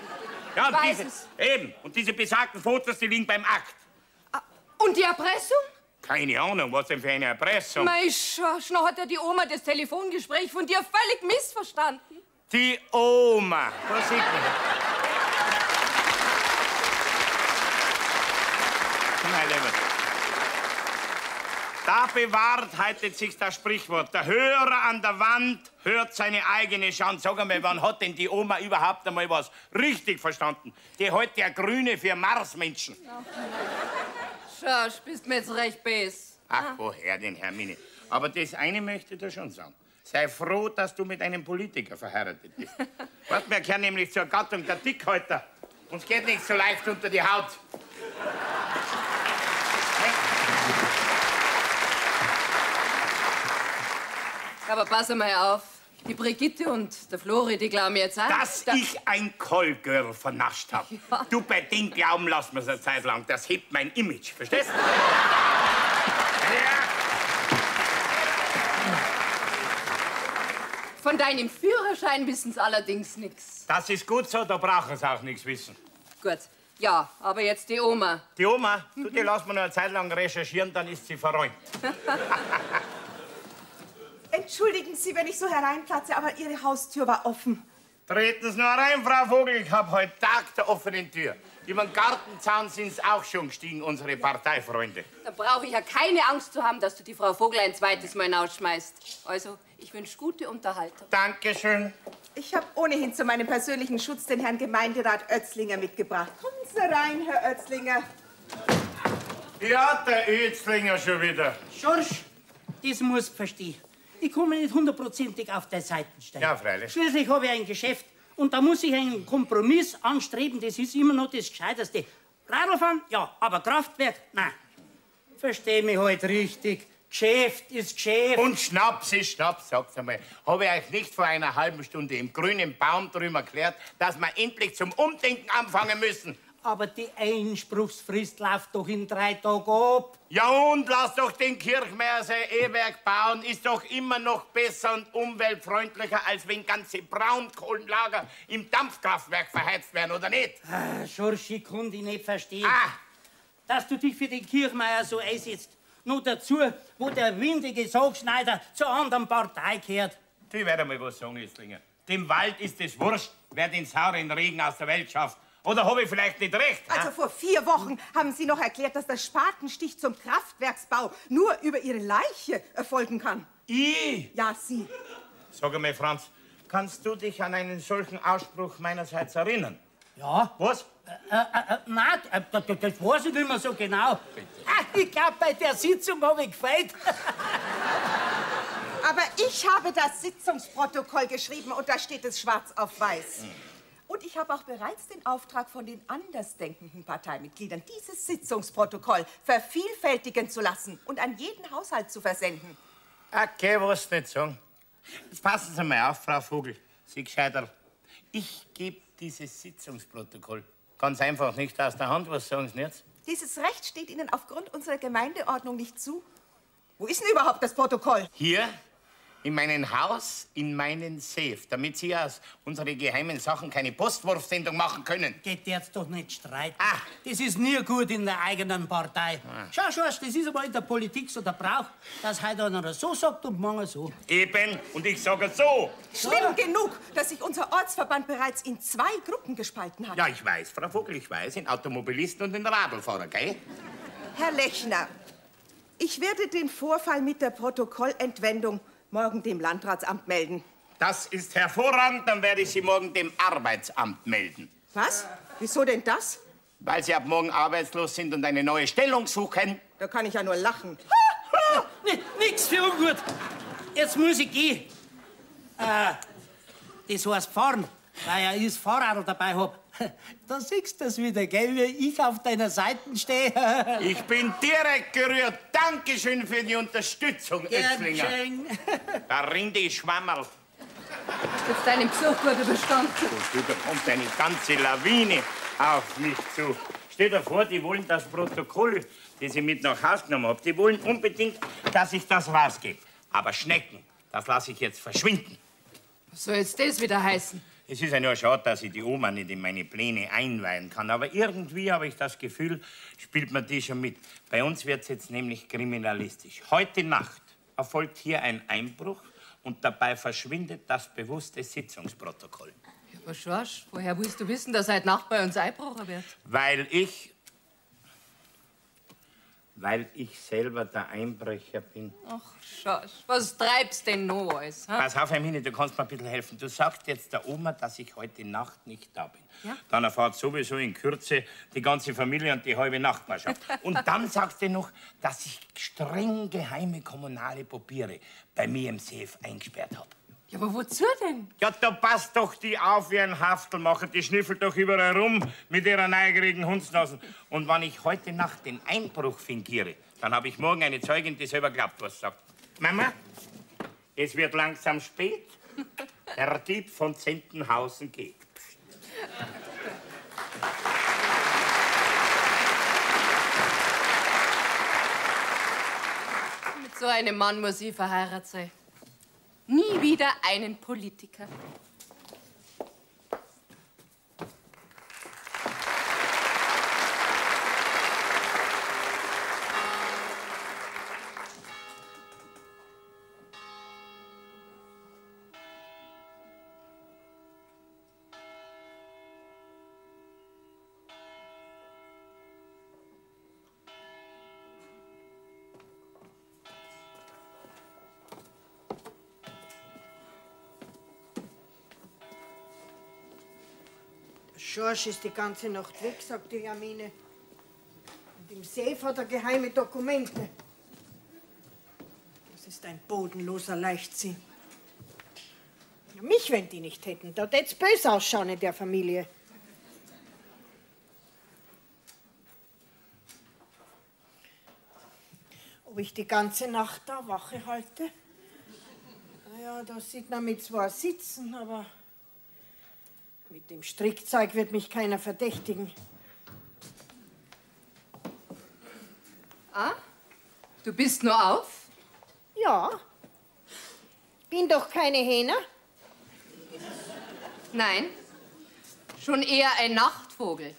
ja, und ich weiß diese, es. Eben, und diese besagten Fotos, die liegen beim Akt. Ah, und die Erpressung? Keine Ahnung, was denn für eine Erpressung? Mei, Schorsch, noch hat ja die Oma das Telefongespräch von dir völlig missverstanden. Die Oma, was sieht man? Mein Lieber. Da bewahrt heute sich das Sprichwort. Der Hörer an der Wand hört seine eigene Schande. Sag einmal, wann hat denn die Oma überhaupt einmal was richtig verstanden? Die hält ja Grüne für Marsmenschen. Ja. Schorsch, bist mir jetzt recht bes. Ach, woher denn, Hermine? Aber das eine möchte ich dir schon sagen. Sei froh, dass du mit einem Politiker verheiratet bist. Weißt, wir gehören nämlich zur Gattung der Dickhäuter. Uns geht nicht so leicht unter die Haut. Aber pass einmal auf. Die Brigitte und der Flori, die glauben jetzt auch. Dass ich ein Callgirl vernascht hab. Ja. Du, bei dem Glauben lassen wir's eine Zeit lang. Das hebt mein Image, verstehst du? Ja. Von deinem Führerschein wissen's allerdings nix. Das ist gut so, da brauchen sie auch nichts wissen. Gut. Ja, aber jetzt die Oma. Die Oma? Du, die lassen wir noch eine Zeit lang recherchieren, dann ist sie verräumt. Entschuldigen Sie, wenn ich so hereinplatze, aber Ihre Haustür war offen. Treten Sie nur rein, Frau Vogel. Ich hab heute Tag der offenen Tür. Über den Gartenzaun sind's auch schon gestiegen, unsere Parteifreunde. Da brauche ich ja keine Angst zu haben, dass du die Frau Vogel ein zweites Mal hinausschmeißt. Also, ich wünsche gute Unterhaltung. Dankeschön. Ich habe ohnehin zu meinem persönlichen Schutz den Herrn Gemeinderat Ötzlinger mitgebracht. Kommen Sie rein, Herr Ötzlinger. Ja, der Ötzlinger schon wieder. Schorsch, das musst du verstehen. Ich komme nicht hundertprozentig auf der Seite stehen. Ja, freilich. Schließlich habe ich ein Geschäft und da muss ich einen Kompromiss anstreben. Das ist immer noch das Gescheiteste. Radlfahren, ja, aber Kraftwerk, nein. Versteh mich halt richtig. Geschäft ist Geschäft. Und Schnaps ist Schnaps, sag's einmal. Habe ich euch nicht vor einer halben Stunde im grünen Baum drüben erklärt, dass wir endlich zum Umdenken anfangen müssen? Aber die Einspruchsfrist läuft doch in 3 Tagen ab. Ja und, lass doch den Kirchmeier sein E-Werk bauen. Ist doch immer noch besser und umweltfreundlicher, als wenn ganze Braunkohlenlager im Dampfkraftwerk verheizt werden, oder nicht? Ah, Schorschi, kann ich nicht verstehen. Ah. Dass du dich für den Kirchmeier so einsetzt. Nur dazu, wo der windige Sachschneider zur anderen Partei kehrt. Ich werde mal was sagen, Esslinger. Dem Wald ist es wurscht, wer den sauren Regen aus der Welt schafft. Oder habe ich vielleicht nicht recht? Also vor 4 Wochen haben Sie noch erklärt, dass der Spatenstich zum Kraftwerksbau nur über Ihre Leiche erfolgen kann. Ich? Ja, Sie. Sag einmal, Franz, kannst du dich an einen solchen Ausspruch meinerseits erinnern? Ja. Was? Nein, das weiß ich nicht mehr so genau. Ah, ich glaube, bei der Sitzung habe ich gefehlt. Aber ich habe das Sitzungsprotokoll geschrieben und da steht es schwarz auf weiß. Und ich habe auch bereits den Auftrag von den andersdenkenden Parteimitgliedern, dieses Sitzungsprotokoll vervielfältigen zu lassen und an jeden Haushalt zu versenden. Okay, was nicht sagen. Jetzt passen Sie mal auf, Frau Vogel, Sie Gescheiterl. Ich gebe dieses Sitzungsprotokoll ganz einfach nicht aus der Hand. Was sagen Sie jetzt? Dieses Recht steht Ihnen aufgrund unserer Gemeindeordnung nicht zu. Wo ist denn überhaupt das Protokoll? Hier? In meinem Haus, in meinen Safe, damit Sie aus unseren geheimen Sachen keine Postwurfsendung machen können. Geht jetzt doch nicht streiten. Ah. Das ist nie gut in der eigenen Partei. Ah. Schau, schau, das ist aber in der Politik so der Brauch, dass heute einer so sagt und morgen so. Eben, und ich sage so. Schlimm genug, dass sich unser Ortsverband bereits in 2 Gruppen gespalten hat. Ja, ich weiß, Frau Vogel, ich weiß, in Automobilisten und in Radlfahrer, gell? Herr Lechner, ich werde den Vorfall mit der Protokollentwendung morgen dem Landratsamt melden. Das ist hervorragend, dann werde ich Sie morgen dem Arbeitsamt melden. Was? Wieso denn das? Weil Sie ab morgen arbeitslos sind und eine neue Stellung suchen. Da kann ich ja nur lachen. Nix für ungut. Jetzt muss ich gehen. Das heißt fahren, weil ich das Fahrrad dabei hab. Da siehst du das wieder, gell, wie ich auf deiner Seite stehe. Ich bin direkt gerührt. Dankeschön für die Unterstützung, Ötzlinger. Da rinnt die Schwammerl. Jetzt deinen Besuch gut überstanden. Du, da kommt eine ganze Lawine auf mich zu. Stell dir vor, die wollen das Protokoll, das ich mit nach Hause genommen habe, die wollen unbedingt, dass ich das rausgebe. Aber Schnecken, das lasse ich jetzt verschwinden. Was soll jetzt das wieder heißen? Es ist ja nur schade, dass ich die Oma nicht in meine Pläne einweihen kann. Aber irgendwie habe ich das Gefühl, spielt man die schon mit. Bei uns wird's jetzt nämlich kriminalistisch. Heute Nacht erfolgt hier ein Einbruch und dabei verschwindet das bewusste Sitzungsprotokoll. Ja, aber Schorsch, woher willst du wissen, dass heute Nacht bei uns einbrochen wird? Weil ich selber der Einbrecher bin. Ach, Schorsch, was treibst denn noch alles? Ha? Pass auf, Hermine, du kannst mir ein bisschen helfen. Du sagst jetzt der Oma, dass ich heute Nacht nicht da bin. Ja? Dann erfahrt sowieso in Kürze die ganze Familie und die halbe Nachbarschaft. Und dann sagst du noch, dass ich streng geheime kommunale Papiere bei mir im Safe eingesperrt habe. Ja, aber wozu denn? Ja, da passt doch die auf wie ein Haftelmacher. Die schnüffelt doch überall rum mit ihrer neugierigen Hundsnasen. Und wenn ich heute Nacht den Einbruch fingiere, dann habe ich morgen eine Zeugin, die selber glaubt, was sagt. Mama, es wird langsam spät. Der Dieb von Zentenhausen geht. Mit so einem Mann muss ich verheiratet sein. Nie wieder einen Politiker. Schorsch ist die ganze Nacht weg, sagt die Hermine. Und im Safe hat er geheime Dokumente. Das ist ein bodenloser Leichtsinn. Ja, mich, wenn die nicht hätten, da tät's böse ausschauen in der Familie. Ob ich die ganze Nacht da Wache halte? Naja, da sieht man mich zwar sitzen, aber mit dem Strickzeug wird mich keiner verdächtigen. Ah? Du bist nur auf? Ja. Bin doch keine Hähne. Nein, schon eher ein Nachtvogel.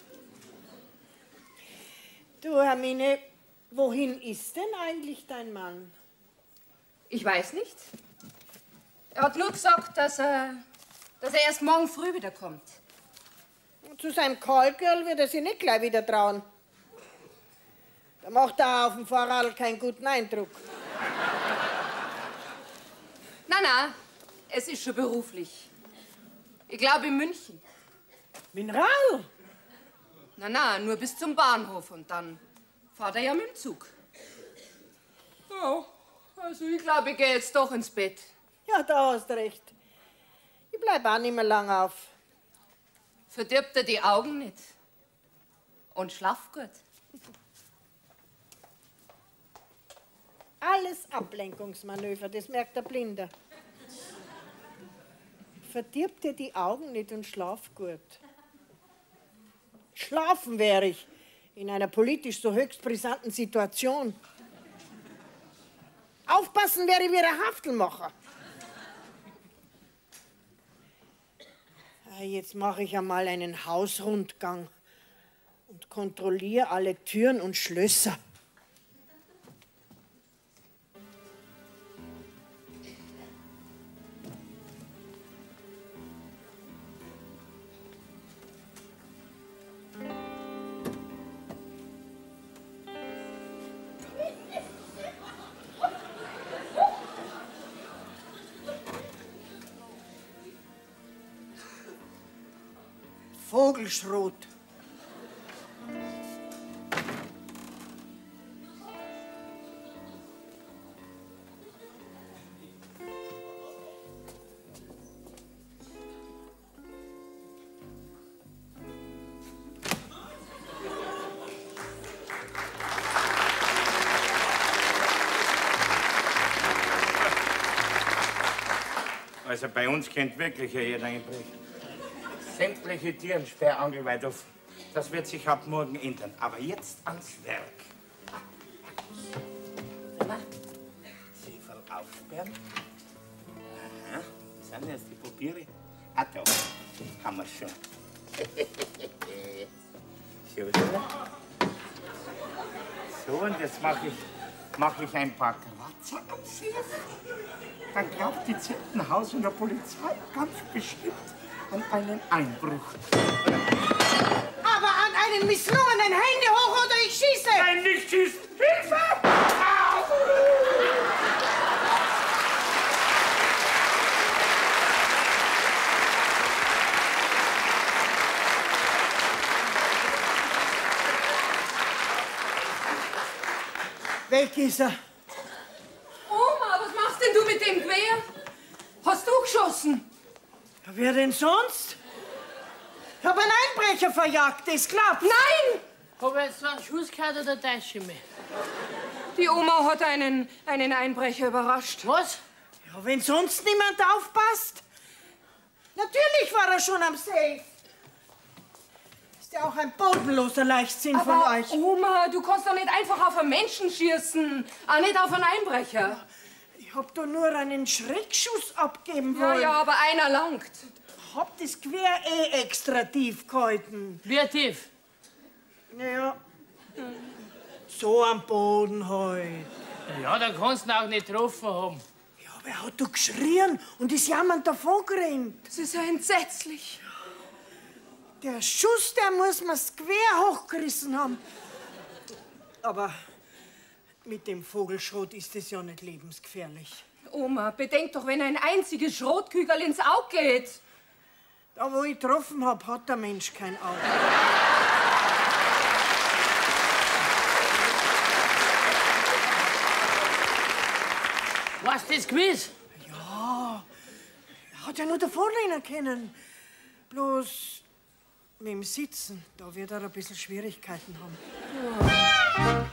Du, Hermine, wohin ist denn eigentlich dein Mann? Ich weiß nicht. Er hat nur gesagt, dass er erst morgen früh wiederkommt. Zu seinem Callgirl wird er sich nicht gleich wieder trauen. Da macht er auf dem Fahrrad keinen guten Eindruck. Na, na, es ist schon beruflich. Ich glaube in München. Mineral? Na, na, nur bis zum Bahnhof und dann fahrt er ja mit dem Zug. Oh, also ich glaube, ich gehe jetzt doch ins Bett. Ja, da hast du recht. Ich bleib auch nicht mehr lang auf. Verdirbt er die Augen nicht. Und schlaf gut. Alles Ablenkungsmanöver, das merkt der Blinder. Verdirb dir die Augen nicht und schlaf gut. Schlafen wäre ich in einer politisch so höchst brisanten Situation. Aufpassen wäre ich wie ein Haftelmacher. Jetzt mache ich einmal einen Hausrundgang und kontrolliere alle Türen und Schlösser. Vogelschrot. Also bei uns kennt wirklich jeder einbrechen. Sämtliche Türen sperrangelweit offen. Das wird sich ab morgen ändern. Aber jetzt ans Werk. Seferl aufsperren. Aha, das sind jetzt die Papiere. Ah, da haben wir schon. So, und jetzt mache ich ein paar Kratzer am Safe. Dann glaubt die Zittenhausener Polizei ganz bestimmt an einen Einbruch. Aber an einen misslungenen Hände hoch oder ich schieße! Nein, nicht schießen! Hilfe! Au! Weg ist er. Oma, was machst denn du mit dem Gewehr? Hast du geschossen? Ja, wer denn sonst? Ich hab einen Einbrecher verjagt, das klappt. Nein! Hab ich jetzt einen Schuss gehört oder täusche ich mich? Die Oma hat einen Einbrecher überrascht. Was? Ja, wenn sonst niemand aufpasst. Natürlich war er schon am Safe. Ist ja auch ein bodenloser Leichtsinn von euch. Oma, du kannst doch nicht einfach auf einen Menschen schießen. Auch nicht auf einen Einbrecher. Ich hab doch nur einen Schreckschuss abgeben wollen. Ja, ja, aber einer langt. Hab das Gewehr eh extra tief gehalten. Wie tief? Naja, so am Boden halt. Ja, da kannst du ihn auch nicht getroffen haben. Ja, aber er hat doch geschrien und ist jammernd davon gerannt. Das ist ja entsetzlich. Der Schuss, der muss mir's Gewehr hochgerissen haben. Aber mit dem Vogelschrot ist es ja nicht lebensgefährlich. Oma, bedenk doch, wenn ein einziges Schrotkügerl ins Auge geht. Da, wo ich getroffen hab, hat der Mensch kein Auge. War's das gewiss? Ja, er hat ja nur davonrennen können. Bloß mit dem Sitzen, da wird er ein bisschen Schwierigkeiten haben. Ja.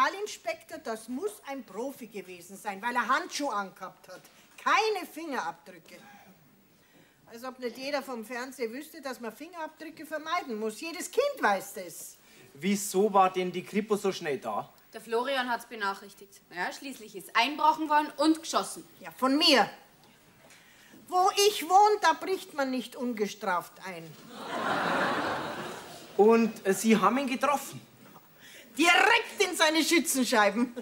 Kriminalinspektor, das muss ein Profi gewesen sein, weil er Handschuhe angehabt hat. Keine Fingerabdrücke. Als ob nicht jeder vom Fernsehen wüsste, dass man Fingerabdrücke vermeiden muss. Jedes Kind weiß das. Wieso war denn die Kripo so schnell da? Der Florian hat's benachrichtigt. Ja, schließlich ist einbrochen worden und geschossen. Ja, von mir. Wo ich wohne, da bricht man nicht ungestraft ein. Und Sie haben ihn getroffen? Direkt in seine Schützenscheiben.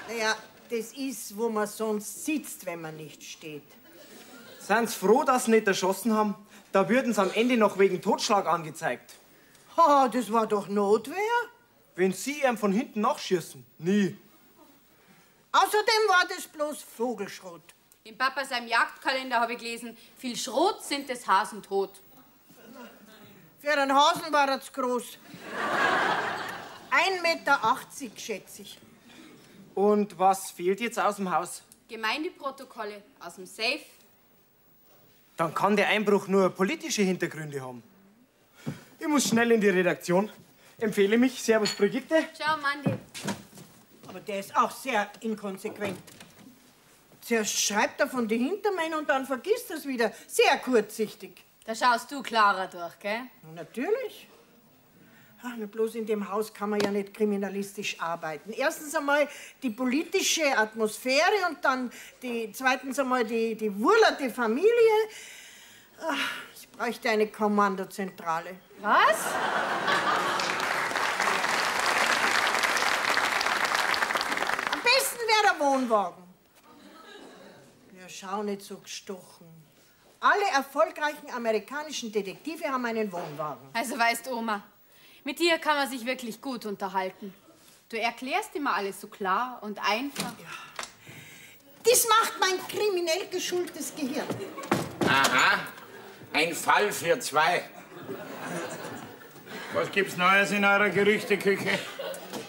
Naja, das ist, wo man sonst sitzt, wenn man nicht steht. Sind Sie froh, dass Sie nicht erschossen haben? Da würden Sie am Ende noch wegen Totschlag angezeigt. Ha, das war doch Notwehr. Wenn Sie ihm von hinten nachschießen? Nie. Außerdem war das bloß Vogelschrot. Im Papa seinem Jagdkalender habe ich gelesen, viel Schrot sind des Hasen tot. Für einen Hasen war er zu groß. 1,80 Meter, schätze ich. Und was fehlt jetzt aus dem Haus? Gemeindeprotokolle aus dem Safe. Dann kann der Einbruch nur politische Hintergründe haben. Ich muss schnell in die Redaktion. Empfehle mich. Servus, Brigitte. Ciao, Mandi. Aber der ist auch sehr inkonsequent. Zuerst schreibt er von den Hintermännern und dann vergisst er es wieder. Sehr kurzsichtig. Da schaust du klarer durch, gell? Natürlich. Ach, nur bloß in dem Haus kann man ja nicht kriminalistisch arbeiten. Erstens einmal die politische Atmosphäre und dann zweitens einmal die wurlerte Familie. Ach, ich bräuchte eine Kommandozentrale. Was? Am besten wäre der Wohnwagen. Ja, schau nicht so gestochen. Alle erfolgreichen amerikanischen Detektive haben einen Wohnwagen. Also weißt, Oma, mit dir kann man sich wirklich gut unterhalten. Du erklärst immer alles so klar und einfach. Ja. Das macht mein kriminell geschultes Gehirn. Aha, ein Fall für zwei. Was gibt's Neues in eurer Gerüchteküche?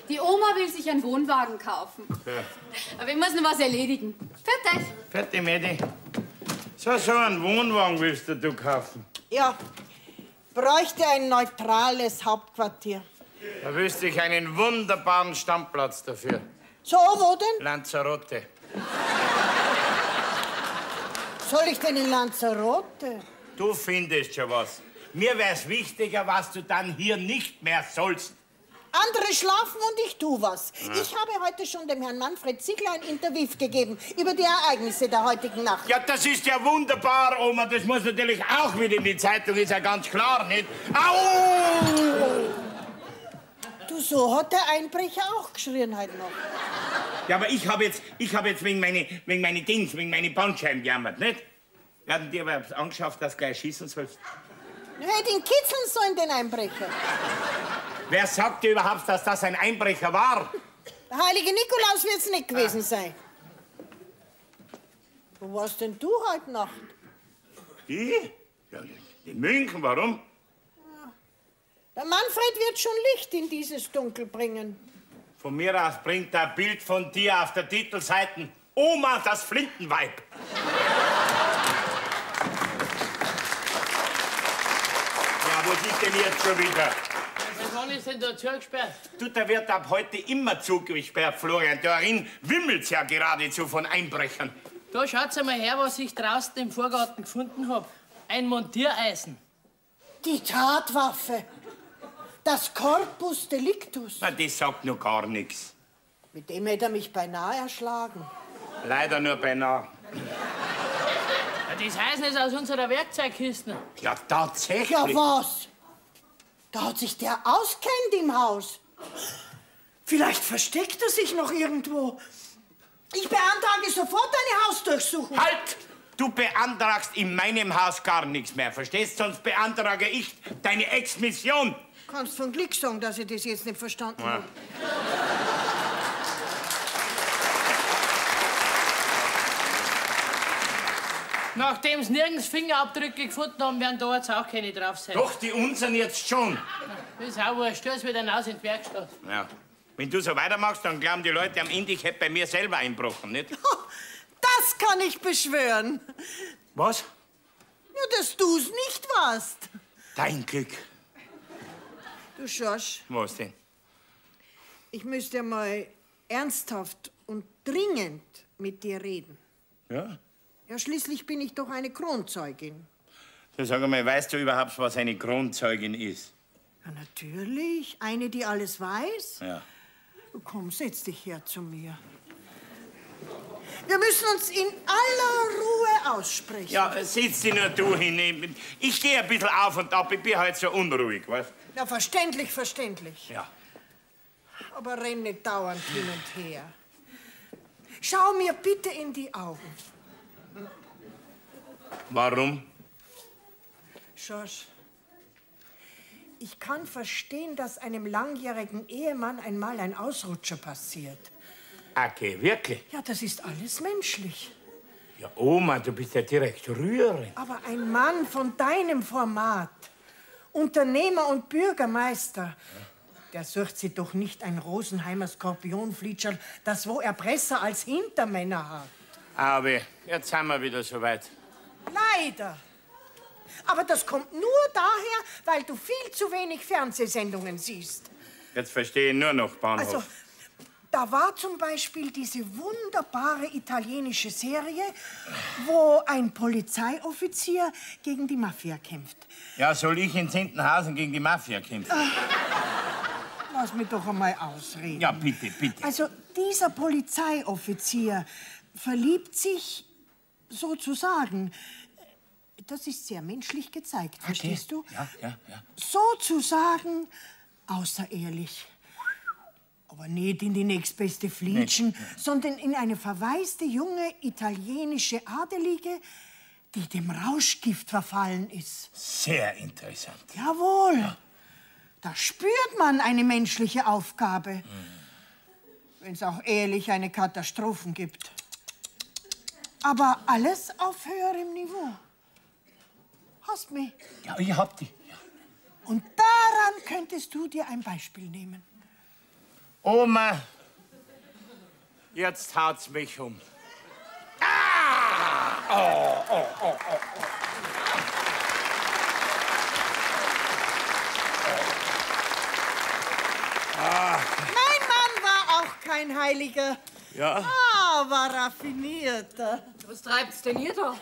Die Oma will sich einen Wohnwagen kaufen. Ja. Aber ich muss noch was erledigen. Fertig. Fertig, Mädi. So einen Wohnwagen willst du kaufen? Ja, bräuchte ein neutrales Hauptquartier. Da wüsste ich einen wunderbaren Stammplatz dafür. So, wo denn? Lanzarote. Soll ich denn in Lanzarote? Du findest schon was. Mir wär's wichtiger, was du dann hier nicht mehr sollst. Andere schlafen und ich tu was. Ja. Ich habe heute schon dem Herrn Manfred Ziegler ein Interview gegeben über die Ereignisse der heutigen Nacht. Ja, das ist ja wunderbar, Oma. Das muss natürlich auch wieder in die Zeitung, ist ja ganz klar, nicht? Au! Du, so hat der Einbrecher auch geschrien heute noch. Ja, aber ich hab jetzt wegen meine Dings, wegen meine Bandscheiben gejammert, nicht? Werden dir aber angeschafft, dass du gleich schießen sollst. Du hättest ihn kitzeln sollen, den Einbrecher. Wer sagt dir überhaupt, dass das ein Einbrecher war? Der heilige Nikolaus wird's nicht gewesen sein. Wo warst denn du heute Nacht? Ich? Ja, in München, warum? Ja. Der Manfred wird schon Licht in dieses Dunkel bringen. Von mir aus bringt er ein Bild von dir auf der Titelseite. Oma, das Flintenweib. Ja, was ist denn jetzt schon wieder? Seit wann ist denn da zugesperrt? Du, da wird ab heute immer zugesperrt, Florian. Darin wimmelt's ja geradezu von Einbrechern. Da schaut's einmal her, was ich draußen im Vorgarten gefunden hab. Ein Montiereisen. Die Tatwaffe. Das Corpus Delictus. Na, das sagt noch gar nichts. Mit dem hätte er mich beinahe erschlagen. Leider nur beinahe. Ja, das Eisen ist aus unserer Werkzeugkiste. Ja, tatsächlich. Ja, was? Da hat sich der auskennt im Haus. Vielleicht versteckt er sich noch irgendwo. Ich beantrage sofort eine Hausdurchsuchung. Halt! Du beantragst in meinem Haus gar nichts mehr, verstehst? Sonst beantrage ich deine Exmission. Kannst von Glück sagen, dass ich das jetzt nicht verstanden habe. Nachdem sie nirgends Fingerabdrücke gefunden haben, werden da jetzt auch keine drauf sein. Doch, die unseren jetzt schon. Das ist auch wurscht. Stöß wieder hinaus in die Werkstatt. Ja. Wenn du so weitermachst, dann glauben die Leute am Ende, ich hätte bei mir selber einbrochen, nicht? Das kann ich beschwören. Was? Ja, dass du's nicht warst. Dein Glück. Du Schorsch. Was denn? Ich müsste mal ernsthaft und dringend mit dir reden. Ja? Ja, schließlich bin ich doch eine Kronzeugin. So, sag einmal, weißt du überhaupt, was eine Kronzeugin ist? Ja, natürlich. Eine, die alles weiß. Ja. Komm, setz dich her zu mir. Wir müssen uns in aller Ruhe aussprechen. Ja, setz dich nur du hin. Ich gehe ein bisschen auf und ab. Ich bin halt so unruhig, weißt? Na, verständlich, verständlich. Ja. Aber renn nicht dauernd hin und her. Schau mir bitte in die Augen. Warum? Schorsch, ich kann verstehen, dass einem langjährigen Ehemann einmal ein Ausrutscher passiert. Okay, wirklich? Ja, das ist alles menschlich. Ja, Oma, du bist ja direkt rührend. Aber ein Mann von deinem Format, Unternehmer und Bürgermeister, der sucht sich doch nicht ein Rosenheimer Skorpionflitscherl, das wo Erpresser als Hintermänner hat. Aber jetzt sind wir wieder soweit. Leider. Aber das kommt nur daher, weil du viel zu wenig Fernsehsendungen siehst. Jetzt verstehe ich nur noch Bahnhof. Also, da war zum Beispiel diese wunderbare italienische Serie, wo ein Polizeioffizier gegen die Mafia kämpft. Ja, soll ich in Zintenhausen gegen die Mafia kämpfen? Lass mich doch einmal ausreden. Ja, bitte, bitte. Also, dieser Polizeioffizier verliebt sich sozusagen. Das ist sehr menschlich gezeigt, okay. Verstehst du? Ja, ja, ja. Sozusagen außerehrlich. Aber nicht in die nächstbeste Flietschen, nee, sondern in eine verwaiste junge italienische Adelige, die dem Rauschgift verfallen ist. Sehr interessant. Jawohl. Ja. Da spürt man eine menschliche Aufgabe. Mhm. Wenn es auch ehrlich eine Katastrophe gibt. Aber alles auf höherem Niveau. Hast mich? Ja, ich hab dich. Ja. Und daran könntest du dir ein Beispiel nehmen. Oma, jetzt haut's mich um. Ah! Oh, oh, oh, oh, oh. Ah. Mein Mann war auch kein Heiliger. Ja. Aber raffinierter. Was treibt's denn hier da?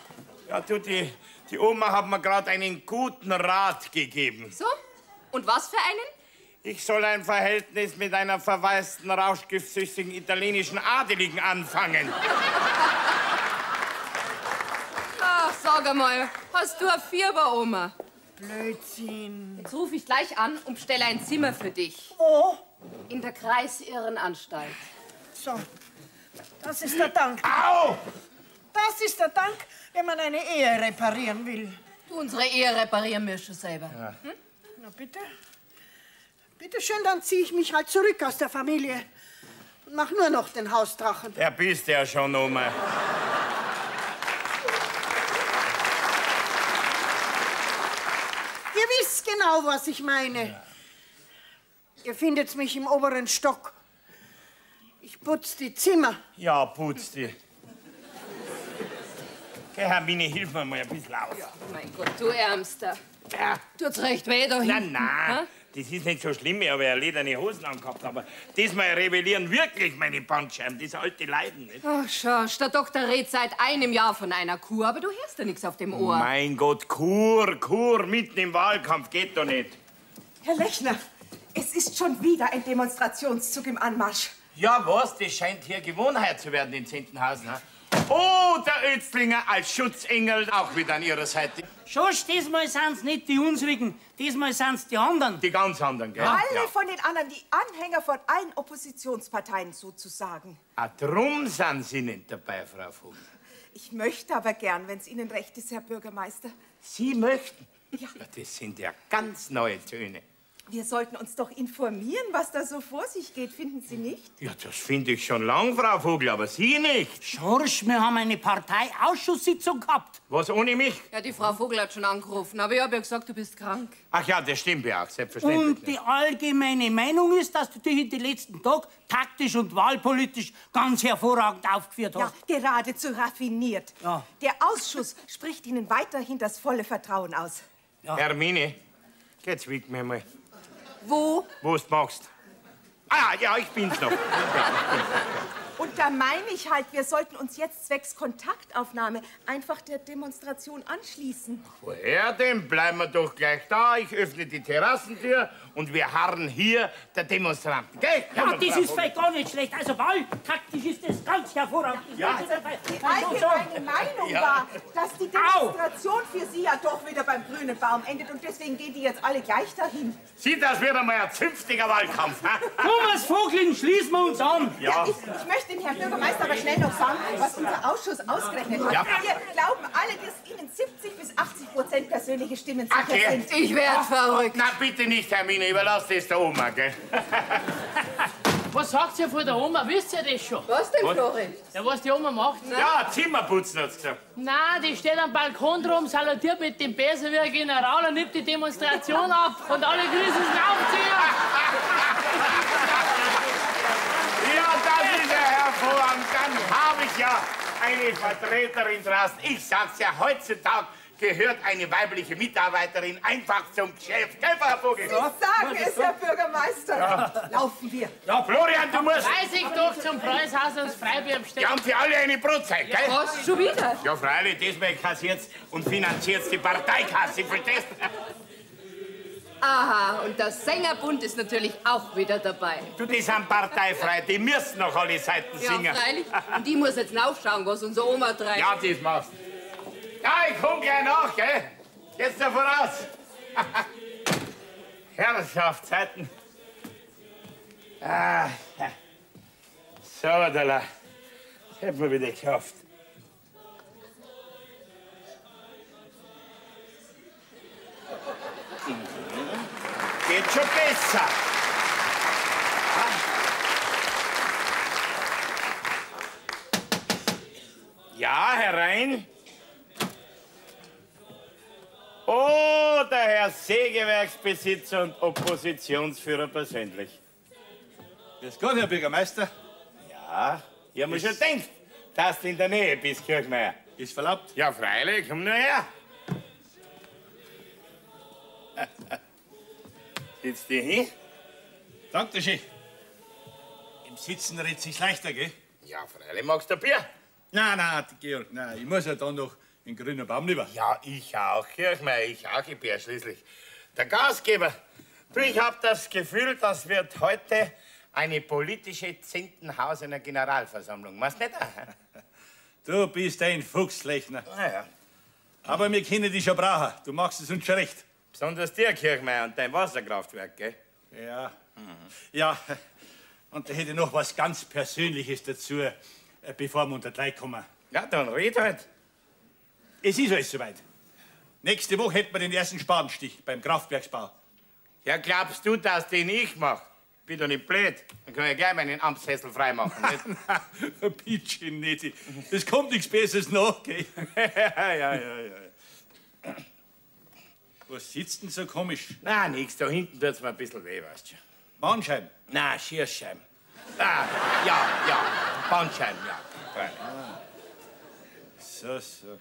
Ja, du, die Oma hat mir gerade einen guten Rat gegeben. So? Und was für einen? Ich soll ein Verhältnis mit einer verwaisten, rauschgiftsüchtigen italienischen Adeligen anfangen. Ach, sag einmal, hast du ein Fieber, Oma? Blödsinn. Jetzt rufe ich gleich an und bestelle ein Zimmer für dich. Wo? In der Kreisirrenanstalt. So, das ist der Dank. Au! Das ist der Dank, wenn man eine Ehe reparieren will. Du, unsere Ehe reparieren wir schon selber. Ja. Hm? Na bitte. Bitte schön, dann ziehe ich mich halt zurück aus der Familie und mach nur noch den Hausdrachen. Der bist ja schon, Oma. Ihr wisst genau, was ich meine. Ja. Ihr findet mich im oberen Stock. Ich putz die Zimmer. Ja, putz die. Geh, Hermine, hilf mir mal ein bisschen auf. Ja, mein Gott, du Ärmster. Ja. Tut's recht weh da hinten. Nein, nein, das ist nicht so schlimm. Ich habe ja lederne Hosen angehabt, aber diesmal rebellieren wirklich meine Bandscheiben, das alte Leiden. Nicht? Ach, Schorsch, der Doktor redet seit einem Jahr von einer Kur, aber du hörst ja nichts auf dem Ohr. Mein Gott, Kur, Kur, mitten im Wahlkampf geht doch nicht. Herr Lechner, es ist schon wieder ein Demonstrationszug im Anmarsch. Ja, was? Das scheint hier Gewohnheit zu werden in Zintenhausen. Ha? Oh, der Ötzlinger als Schutzengel auch wieder an Ihrer Seite. Schorsch, diesmal sind's nicht die unsrigen, diesmal sind's die anderen. Die ganz anderen, gell? Alle ja. von den anderen, die Anhänger von allen Oppositionsparteien sozusagen. Ah, drum sind Sie nicht dabei, Frau Vogel. Ich möchte aber gern, wenn's Ihnen recht ist, Herr Bürgermeister. Sie möchten? Ja. Ja, das sind ja ganz neue Töne. Wir sollten uns doch informieren, was da so vor sich geht, finden Sie nicht? Ja, das finde ich schon lang, Frau Vogel, aber Sie nicht. Schorsch, wir haben eine Parteiausschusssitzung gehabt. Was, ohne mich? Ja, die Frau Vogel hat schon angerufen, aber ich habe ja gesagt, du bist krank. Ach ja, das stimmt ja auch, selbstverständlich. Und die allgemeine Meinung ist, dass du dich in den letzten Tagen taktisch und wahlpolitisch ganz hervorragend aufgeführt hast. Ja, geradezu raffiniert. Ja. Der Ausschuss spricht Ihnen weiterhin das volle Vertrauen aus. Ja. Hermine, jetzt wieg mir mal. Wo? Wo du magst. Ah, ja, ich bin's noch. Und da meine ich halt, wir sollten uns jetzt zwecks Kontaktaufnahme einfach der Demonstration anschließen. Woher denn? Bleiben wir doch gleich da. Ich öffne die Terrassentür und wir harren hier der Demonstranten. Gell? Ja, das ist vielleicht gar nicht schlecht. Also wahltaktisch ist das ganz hervorragend. Ja. Also, die allgemeine Meinung war, dass die Demonstration für Sie ja doch wieder beim grünen Baum endet und deswegen gehen die jetzt alle gleich dahin. Sieht, das wird einmal ein zünftiger Wahlkampf. Ha? Thomas Vogelin, schließen wir uns an. Ja. Ich möchte dem Herrn Bürgermeister aber schnell noch sagen, was unser Ausschuss ausgerechnet hat. Ja. Wir glauben alle, dass Ihnen 70 bis 80% persönliche Stimmen sicher Okay. sind. Ich werd verrückt. Na, bitte nicht, Hermine, überlass das der Oma, gell? Was sagt ihr von der Oma? Wisst ihr das schon? Was denn, Flori? Ja, was die Oma macht? Ja, Zimmer putzen, hat sie gesagt. Nein, die steht am Balkon drum, salutiert mit dem Besen wie ein General und nimmt die Demonstration ab und alle grüßen den Aufzieher. Ja, das ist ja hervorragend. Dann habe ich ja eine Vertreterin draußen. Ich sag's ja, heutzutage gehört eine weibliche Mitarbeiterin einfach zum Geschäft. Gell, Frau Vogel? Sie sagen es, Herr Bürgermeister. Laufen wir. Ja, Florian, du musst... Weiß ich doch zum Preishaus und das Freibier Wir bestellen. haben für alle eine Brotzeit, gell? Was? Schon wieder? Ja, freilich, diesmal kassiert's und finanziert's die Parteikasse, verstehst? Aha, und der Sängerbund ist natürlich auch wieder dabei. Du, die sind parteifrei, die müssen noch alle Seiten Ja, singen. freilich. Und die muss jetzt nachschauen, was unsere Oma treibt. Ja, das machst. Ja, ich komm gleich nach, gell? Jetzt da voraus. Herrschaftszeiten. Ah, so, Dalla. Das hätten wir wieder geschafft. Geht schon besser. Ja, herein. Oh, der Herr Sägewerksbesitzer und Oppositionsführer persönlich. Grüß Gott, Herr Bürgermeister. Ja, ich hab mir schon gedacht, dass du in der Nähe bist, Kirchmeier. Ist verlaubt? Ja, freilich, komm nur her. Sitz dich hin? Dankeschön. Im Sitzen redet sich's leichter, gell? Ja, freilich, magst du ein Bier? Nein, nein, Georg, nein, ich muss ja da noch in den grünen Baum rüber. Ja, ich auch, Kirchmeier, ich auch. Ich bin ja schließlich der Gastgeber. Du, ich hab das Gefühl, das wird heute eine politische Zintenhausener Generalversammlung. Meinst du nicht? Du bist ein Fuchslechner. Naja. Aber wir können dich schon brauchen. Du machst es uns schon recht. Besonders dir, Kirchmeier, und dein Wasserkraftwerk, gell? Ja. Ja, und da hätte ich noch was ganz Persönliches dazu, bevor wir unter drei kommen. Ja, dann red halt. Es ist alles soweit. Nächste Woche hätten wir den ersten Spatenstich beim Kraftwerksbau. Ja, glaubst du, dass den ich mach? Bin doch nicht blöd. Dann kann ich ja gleich meinen Amtssessel freimachen. Nicht? Bitte nicht. Es kommt nichts Besseres nach, gell? ja, ja, ja, ja. Was sitzt denn so komisch? Na, nix. Da hinten tut's mir ein bisschen weh, weißt du. Bandscheiben? Na, Schierscheiben. Ah, ja, ja. Bandscheiben, ja. Freilich. So, so.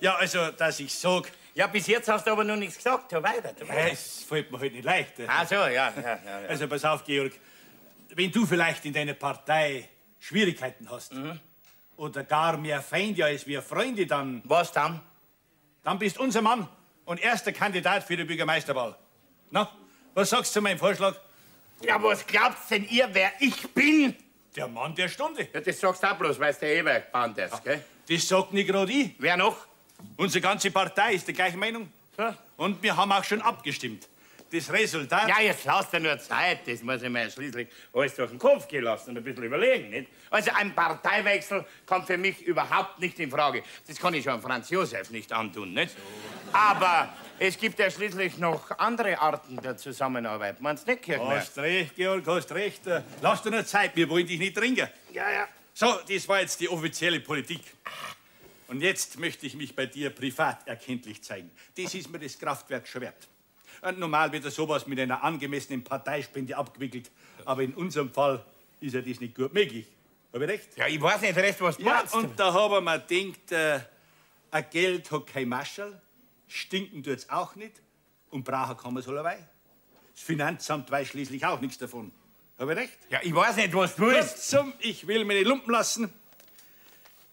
Ja, also, dass ich sag. Ja, bis jetzt hast du aber noch nichts gesagt. Tu weiter, tu weiter. Es fällt mir halt nicht leicht. Ach so, ja, ja, ja, ja. Also, pass auf, Georg. Wenn du vielleicht in deiner Partei Schwierigkeiten hast oder gar mehr Feinde als wir Freunde, dann. Was dann? Dann bist unser Mann und erster Kandidat für die Bürgermeisterwahl. Na, was sagst du zu meinem Vorschlag? Ja, was glaubt denn ihr, wer ich bin? Der Mann der Stunde. Ja, das sagst du auch bloß, weil du der Eberg ist, gell? Das sagt nicht gerade ich. Wer noch? Unsere ganze Partei ist der gleichen Meinung. Ja. Und wir haben auch schon abgestimmt. Das Resultat. Ja, jetzt lass dir nur Zeit. Das muss ich mir ja schließlich alles durch den Kopf gehen lassen und ein bisschen überlegen, nicht? Also ein Parteiwechsel kommt für mich überhaupt nicht in Frage. Das kann ich schon Franz Josef nicht antun, nicht? Aber es gibt ja schließlich noch andere Arten der Zusammenarbeit. Meinst du nicht, Kirchmeier? Hast recht, Georg, hast recht. Lass dir nur Zeit, wir wollen dich nicht trinken. Ja, ja. So, das war jetzt die offizielle Politik. Und jetzt möchte ich mich bei dir privat erkenntlich zeigen. Das ist mir das Kraftwerk schon wert. Und normal wird ja sowas mit einer angemessenen Parteispende abgewickelt. Aber in unserem Fall ist ja das nicht gut möglich. Hab ich recht? Ja, ich weiß nicht recht, was du Ja, meinst. und da hab ich mir gedacht, ein Geld hat kein Mascherl, stinken tut's auch nicht und brauchen kann man's allerweil. Das Finanzamt weiß schließlich auch nichts davon. Hab ich recht? Ja, ich weiß nicht, was du willst. Kurzum, ich will mich nicht lumpen lassen.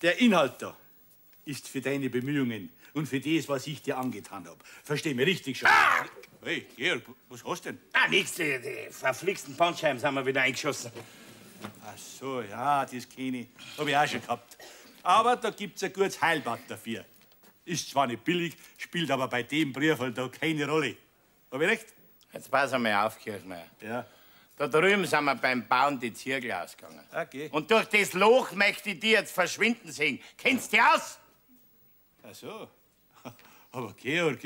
Der Inhalt da ist für deine Bemühungen und für das, was ich dir angetan hab. Versteh mich richtig schon. Ah! Hey, Georg, was hast du denn? Ah, nix, die verflixten Bandscheiben sind wir wieder eingeschossen. Ach so, ja, das kenn ich. Hab ich auch schon gehabt. Aber da gibt's ein gutes Heilbad dafür. Ist zwar nicht billig, spielt aber bei dem Brief halt da keine Rolle. Hab ich recht? Jetzt pass einmal auf, Kirchmeier. Ja. Da drüben sind wir beim Bauen die Zirkel ausgegangen. Okay. Und durch das Loch möchte ich dich jetzt verschwinden sehen. Kennst du dich aus? Ach so. Aber Georg,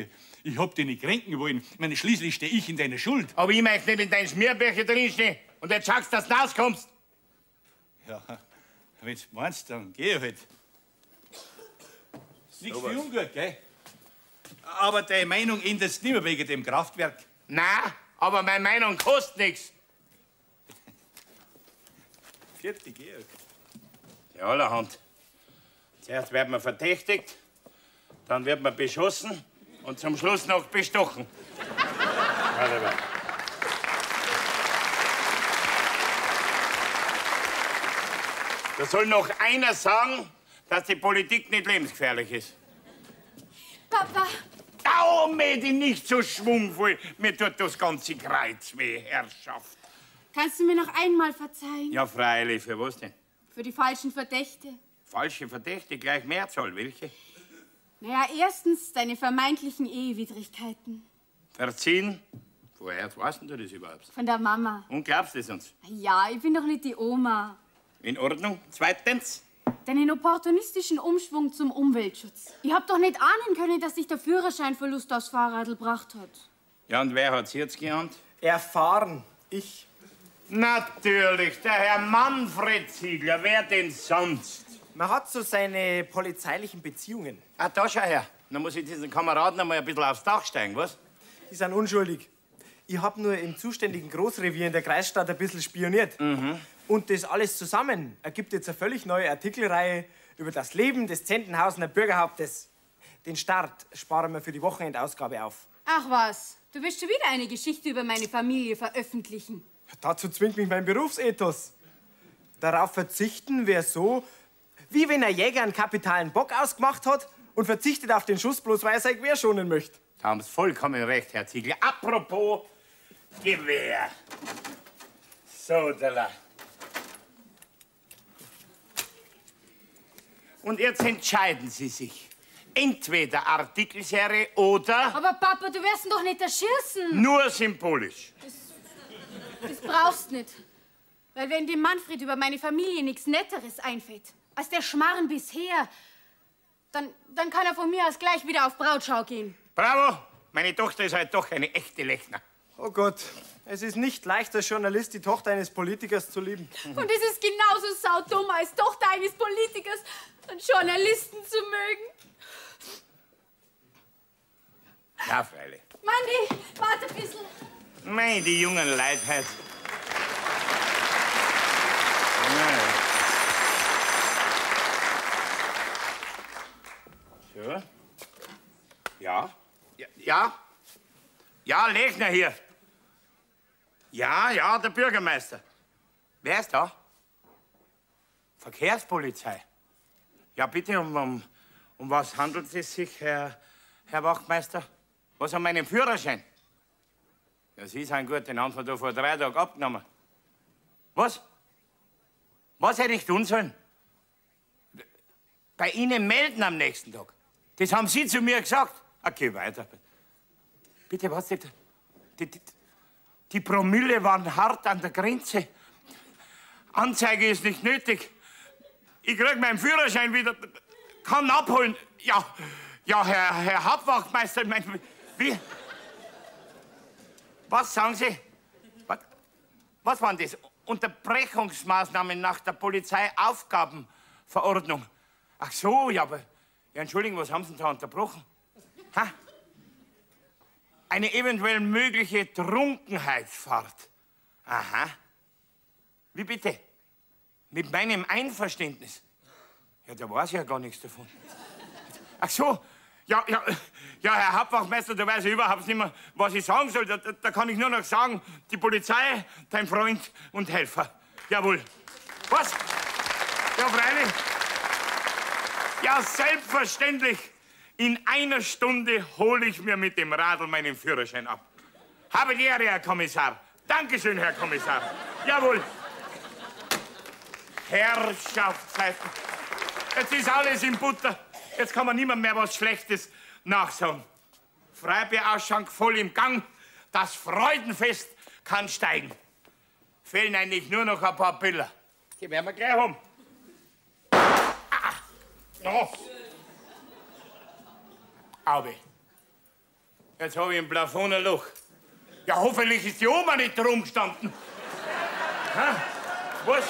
ich hab dich nicht kränken wollen. Ich meine, schließlich stehe ich in deiner Schuld. Aber ich möchte nicht in deinem Schmierbücher drinstehen. Und jetzt schaust, dass du rauskommst. Ja, wenn du meinst, dann geh ich halt. Nichts für ungut, gell? Aber deine Meinung änderst nicht mehr wegen dem Kraftwerk. Nein, aber meine Meinung kostet nichts. Vierte Georg. Ja, allerhand. Zuerst wird man verdächtigt, dann wird man beschossen und zum Schluss noch bestochen. Warte mal. Da soll noch einer sagen, dass die Politik nicht lebensgefährlich ist. Papa! Au, Mädchen, nicht so schwungvoll. Mir tut das ganze Kreuz weh, Herrschaft. Kannst du mir noch einmal verzeihen? Ja, freilich. Für was denn? Für die falschen Verdächte. Falsche Verdächte, gleich Mehrzahl. Welche? Naja, erstens deine vermeintlichen Ehewidrigkeiten. Verziehen? Woher weißt denn du das überhaupt? Von der Mama. Und glaubst du es uns? Ja, ich bin doch nicht die Oma. In Ordnung. Zweitens? Deinen opportunistischen Umschwung zum Umweltschutz. Ich hab doch nicht ahnen können, dass dich der Führerscheinverlust aufs Fahrradl gebracht hat. Ja, und wer hat's jetzt geahnt? Erfahren. Ich. Natürlich, der Herr Manfred Ziegler. Wer denn sonst? Man hat so seine polizeilichen Beziehungen. Ah, da schau her. Dann muss ich diesen Kameraden einmal ein bisschen aufs Dach steigen, was? Die sind unschuldig. Ich hab nur im zuständigen Großrevier in der Kreisstadt ein bisschen spioniert. Mhm. Und das alles zusammen ergibt jetzt eine völlig neue Artikelreihe über das Leben des Zentenhausener Bürgerhauptes. Den Start sparen wir für die Wochenendausgabe auf. Ach was, du wirst schon wieder eine Geschichte über meine Familie veröffentlichen. Dazu zwingt mich mein Berufsethos. Darauf verzichten wäre so, wie wenn ein Jäger einen kapitalen Bock ausgemacht hat und verzichtet auf den Schuss, bloß weil er sein Gewehr schonen möchte. Da haben Sie vollkommen recht, Herr Ziegler. Apropos Gewehr. So, da. Und jetzt entscheiden Sie sich. Entweder Artikelserie oder... Aber Papa, du wirst ihn doch nicht erschießen. Nur symbolisch. Das brauchst nicht. Weil wenn dem Manfred über meine Familie nichts Netteres einfällt, als der Schmarrn bisher, dann kann er von mir aus gleich wieder auf Brautschau gehen. Bravo! Meine Tochter ist halt doch eine echte Lechner. Oh Gott, es ist nicht leicht, als Journalist die Tochter eines Politikers zu lieben. Und es ist genauso saudumm, als Tochter eines Politikers einen Journalisten zu mögen. Ja, freilich. Manni, warte ein bisschen. Mei, die jungen Leute halt. Ja. So. Ja. Ja. Ja, ja, Lechner hier. Ja, ja, der Bürgermeister. Wer ist da? Verkehrspolizei. Ja, bitte, um was handelt es sich, Herr Wachtmeister? Was um meinen Führerschein? Ja, Sie sind gut, den haben Sie da vor 3 Tagen abgenommen. Was? Was hätte ich tun sollen? Bei Ihnen melden am nächsten Tag. Das haben Sie zu mir gesagt. Okay, weiter. Bitte, was? Die Promille waren hart an der Grenze. Anzeige ist nicht nötig. Ich krieg meinen Führerschein wieder. Kann abholen. Ja, ja, Herr Hauptwachtmeister, mein, wie? Was sagen Sie? Was waren das? Unterbrechungsmaßnahmen nach der Polizeiaufgabenverordnung. Ach so, ja, aber... Ja, Entschuldigung, was haben Sie denn da unterbrochen? Ha? Eine eventuell mögliche Trunkenheitsfahrt. Aha. Wie bitte? Mit meinem Einverständnis? Ja, da weiß ich ja gar nichts davon. Ach so, ja, ja, Ja, Herr Hauptwachtmeister, da weiß ich überhaupt nicht mehr, was ich sagen soll. Da kann ich nur noch sagen, die Polizei, dein Freund und Helfer. Jawohl. Was? Ja, freilich. Ja, selbstverständlich. In einer Stunde hole ich mir mit dem Radl meinen Führerschein ab. Habe die Ehre, Herr Kommissar. Dankeschön, Herr Kommissar. Jawohl. Herrschaftszeiten. Jetzt ist alles in Butter. Jetzt kann man niemand mehr was Schlechtes nachsagen. Freibierausschank voll im Gang. Das Freudenfest kann steigen. Fehlen eigentlich nur noch ein paar Bilder. Die werden wir gleich haben. Ah, no. Auge. Jetzt habe ich im Plafond ein Loch. Ja, hoffentlich ist die Oma nicht rumgestanden. Ha? Was?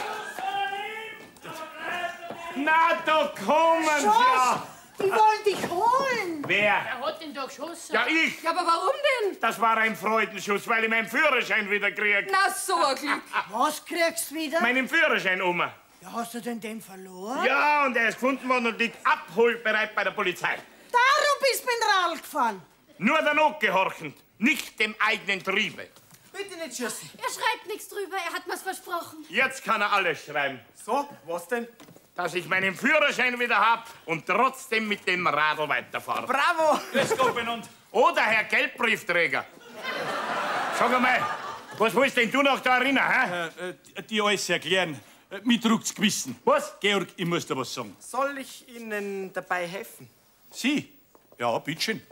Na, da kommen sie ja. Die wollen dich holen. Wer? Wer hat denn da geschossen? Ja, ich. Ja, aber warum denn? Das war ein Freudenschuss, weil ich meinen Führerschein wieder krieg. Na, so ein Glück. Was kriegst du wieder? Meinen Führerschein, Oma. Ja, hast du denn den verloren? Ja, und er ist gefunden worden und liegt abholbereit bei der Polizei. Darum bist du mit dem Radl gefahren. Nur der Not gehorchend, nicht dem eigenen Triebe. Bitte nicht schießen. Er schreibt nichts drüber, er hat mir's versprochen. Jetzt kann er alles schreiben. So, was denn? Dass ich meinen Führerschein wieder hab und trotzdem mit dem Radl weiterfahre. Bravo! Grüß Gott, benannt. Oder Herr Geldbriefträger. Sag einmal, was willst denn du noch da erinnern, hä? Die alles erklären. Mir druckt's Gewissen. Was? Georg, ich muss dir was sagen. Soll ich Ihnen dabei helfen? Sie? Ja, bitteschön.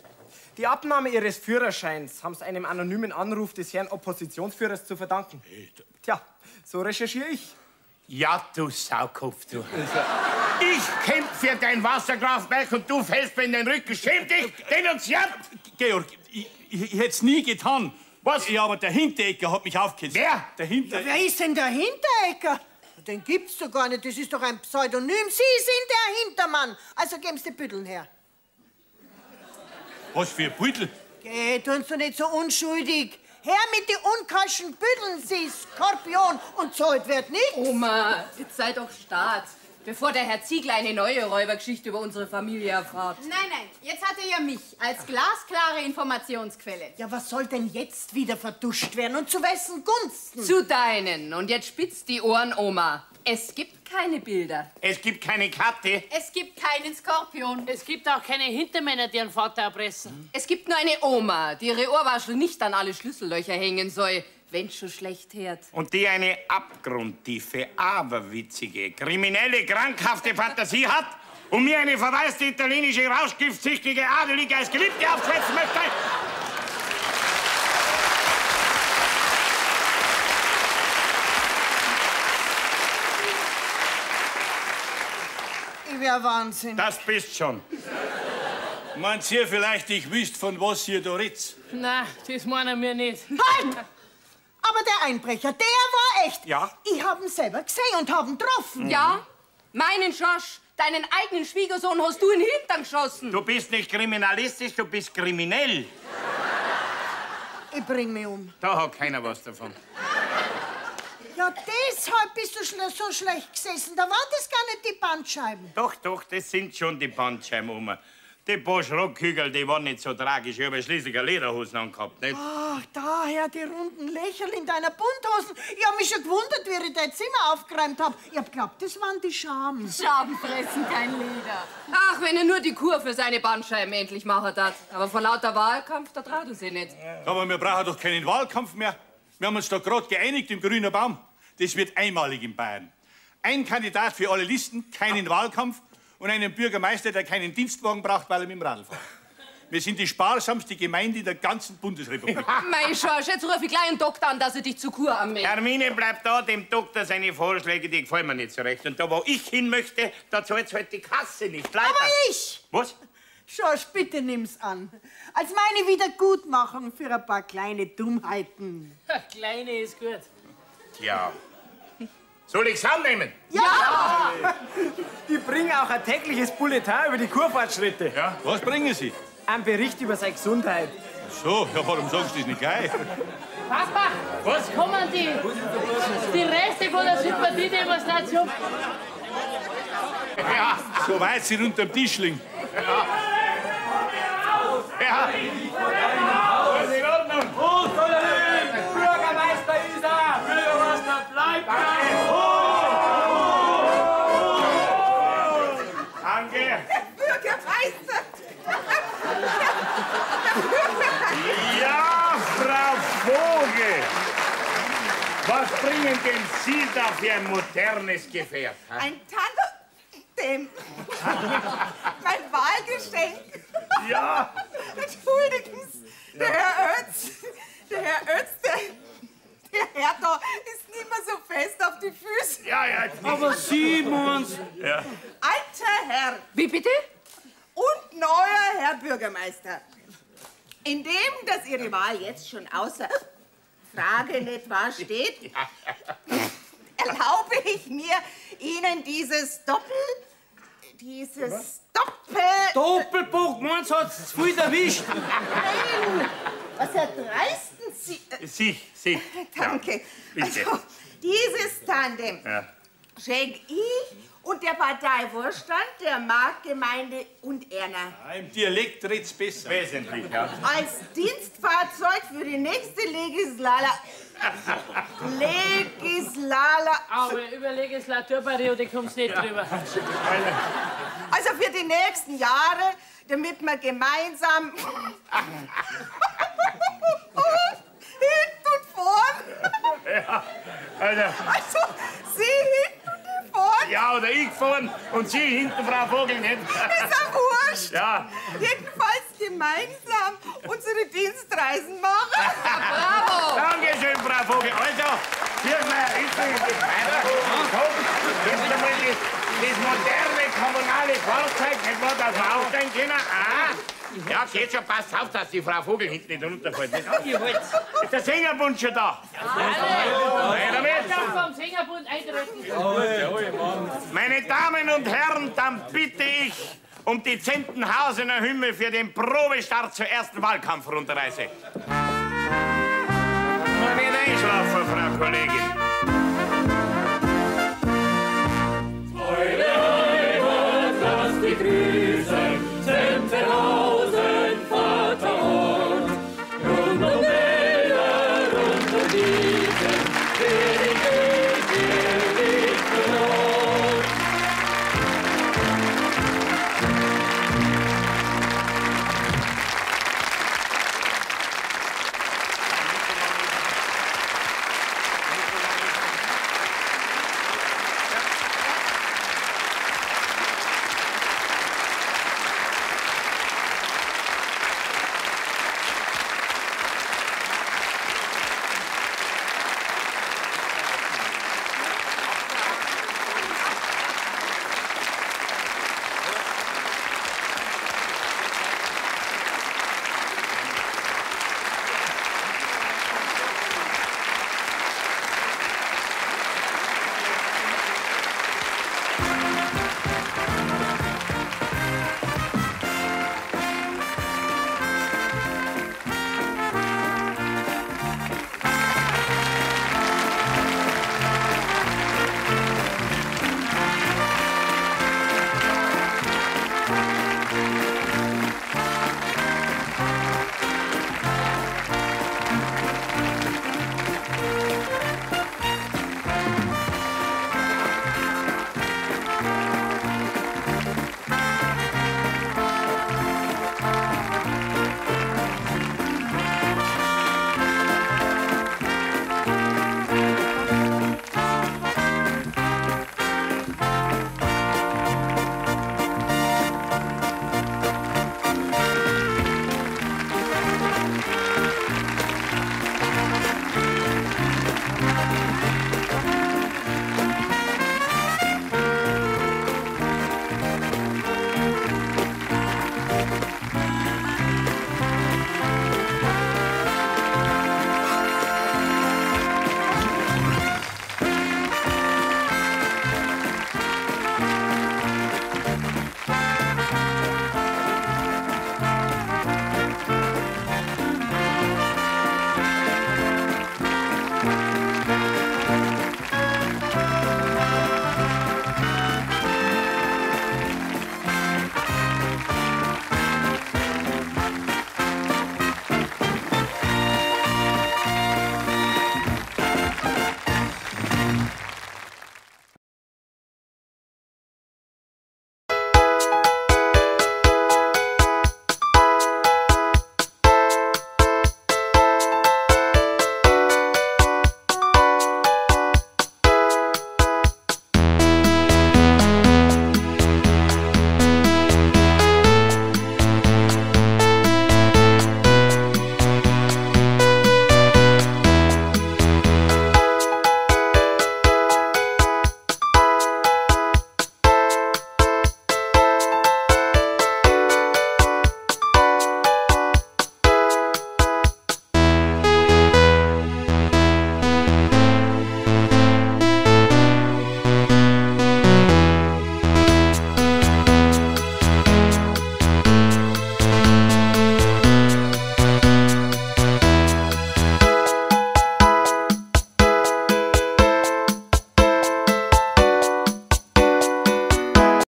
Die Abnahme Ihres Führerscheins haben Sie einem anonymen Anruf des Herrn Oppositionsführers zu verdanken. Tja, so recherchiere ich. Ja, du Saukopf, du. Ich kämpfe für dein Wasserkraftwerk und du fällst mir in den Rücken. Schäm dich, denunziert! Georg, ich hätte es nie getan. Was? Ja, aber der Hinteregger hat mich aufgehetzt. Wer? Der Hinteregger. Ja, wer ist denn der Hinteregger? Den gibt's doch gar nicht. Das ist doch ein Pseudonym. Sie sind der Hintermann. Also geben Sie die Bütteln her. Was für Büttel? Geh, tun Sie doch nicht so unschuldig. Her mit die unkeuschen Bütteln, Sie Skorpion, und zahlt wird nichts. Oma, jetzt sei doch stark, bevor der Herr Ziegler eine neue Räubergeschichte über unsere Familie erfahrt. Nein, nein, jetzt hat er ja mich als glasklare Informationsquelle. Ja, was soll denn jetzt wieder verduscht werden und zu wessen Gunsten? Zu deinen. Und jetzt spitzt die Ohren, Oma. Es gibt keine Bilder. Es gibt keine Karte. Es gibt keinen Skorpion. Es gibt auch keine Hintermänner, die ihren Vater erpressen. Es gibt nur eine Oma, die ihre Ohrwaschel nicht an alle Schlüssellöcher hängen soll, wenn's schon schlecht hört. Und die eine abgrundtiefe, aberwitzige, kriminelle, krankhafte Fantasie hat und mir eine verwaiste italienische, rauschgiftsüchtige Adelige als Geliebte aufschwätzen möchte. Ich wär Wahnsinn. Das bist schon. Meint ihr vielleicht, ich wüsst, von was ihr da redet? Nein, das meinen wir nicht. Halt! Aber der Einbrecher, der war echt. Ja. Ich hab ihn selber gesehen und hab ihn getroffen. Ja? Meinen Schorsch, deinen eigenen Schwiegersohn hast du in den Hintern geschossen. Du bist nicht kriminalistisch, du bist kriminell. Ich bring mich um. Da hat keiner was davon. Ja, deshalb bist du so schlecht gesessen. Da waren das gar nicht die Bandscheiben. Doch, doch, das sind schon die Bandscheiben, Oma. Die paar Schrottkügel, die waren nicht so tragisch. Ich habe ja schließlich eine Lederhosen angehabt, nicht? Ach, daher die runden Lächerl in deiner Bunthosen. Ich hab mich schon gewundert, wie ich dein Zimmer aufgeräumt hab. Ich hab geglaubt, das waren die Schaben. Schaben fressen kein Leder. Ach, wenn er nur die Kur für seine Bandscheiben endlich machen hat. Aber vor lauter Wahlkampf, da traut er sich nicht. Aber wir brauchen doch keinen Wahlkampf mehr. Wir haben uns da gerade geeinigt im Grünen Baum. Das wird einmalig in Bayern. Ein Kandidat für alle Listen, keinen Wahlkampf und einen Bürgermeister, der keinen Dienstwagen braucht, weil er mit dem Radl fährt. Wir sind die sparsamste Gemeinde der ganzen Bundesrepublik. Mei, Schorsch, jetzt ruf ich gleich einen Doktor an, dass er dich zur Kur anmeldet. Hermine, bleib da, dem Doktor seine Vorschläge, die gefallen mir nicht so recht. Und da, wo ich hin möchte, da zahlt's halt die Kasse nicht. Leider. Aber ich! Was? Schorsch, bitte nimm's an. Als meine Wiedergutmachung für ein paar kleine Dummheiten. Kleine ist gut. Tja. Soll ich's annehmen? Ja! Ich bringe auch ein tägliches Bulletin über die Kurfortschritte. Ja? Was bringen Sie? Ein Bericht über seine Gesundheit. So, ja, warum sagst du das nicht gleich? Papa, was kommen die? Die Reste von der Sympathiedemonstration. Ja. So weit sie unterm Tisch liegen. Ja. Ja. Alles in Ordnung. Bürgermeister ist er! Bürgermeister bleibt er! Danke. Bürgermeister! Ja, Frau Vogel. Was bringen denn Sie da für ein modernes Gefährt? Hä? Ein Tandem. Mein Wahlgeschenk. Ja. Entschuldigen Sie, der Herr Oetz, der Herr da ist nicht mehr so fest auf die Füße. Ja, ja. Aber Sie, meinen's. Ja. Alter Herr. Wie bitte? Und neuer Herr Bürgermeister. Indem, dass Ihre Wahl jetzt schon außer Frage nicht wahr steht, erlaube ich mir, Ihnen dieses Doppelpunkt, meins hat's zu viel erwischt. Nein, was erdreisten Sie? Sie. Danke. Ja, bitte. Also, dieses Tandem schenke ich und der Parteivorstand der Marktgemeinde und Erna. Ja, im Dialekt red's besser. Wesentlich, ja. Als Dienstfahrzeug für die nächste Legislala. Aber über Legislaturperiode kommt's nicht drüber. Also für die nächsten Jahre, damit wir gemeinsam hinten und vorn. Ja, also Sie hinten und ich vorn. Ja, oder ich vorn und Sie hinten, Frau Vogel, nicht? Ist ja wurscht. Ja. Jedenfalls gemeinsam unsere Dienstreisen machen. Bravo! Dankeschön, Frau Vogel. Also, hier mal übrigens weiter. Komm, jetzt einmal das moderne kommunale Fahrzeug, nicht wahr, dass wir aufsteigen können. Ah, ja, geht schon, passt auf, dass die Frau Vogel hinten nicht runterfällt. Nicht? Ist der Sängerbund schon da? Rein damit. Vom Sängerbund eintreten. Meine Damen und Herren, dann bitte ich um die Zentenhausener Hymne für den Probestart zur ersten Wahlkampfrundreise. Nur nicht einschlafen, Frau Kollegin.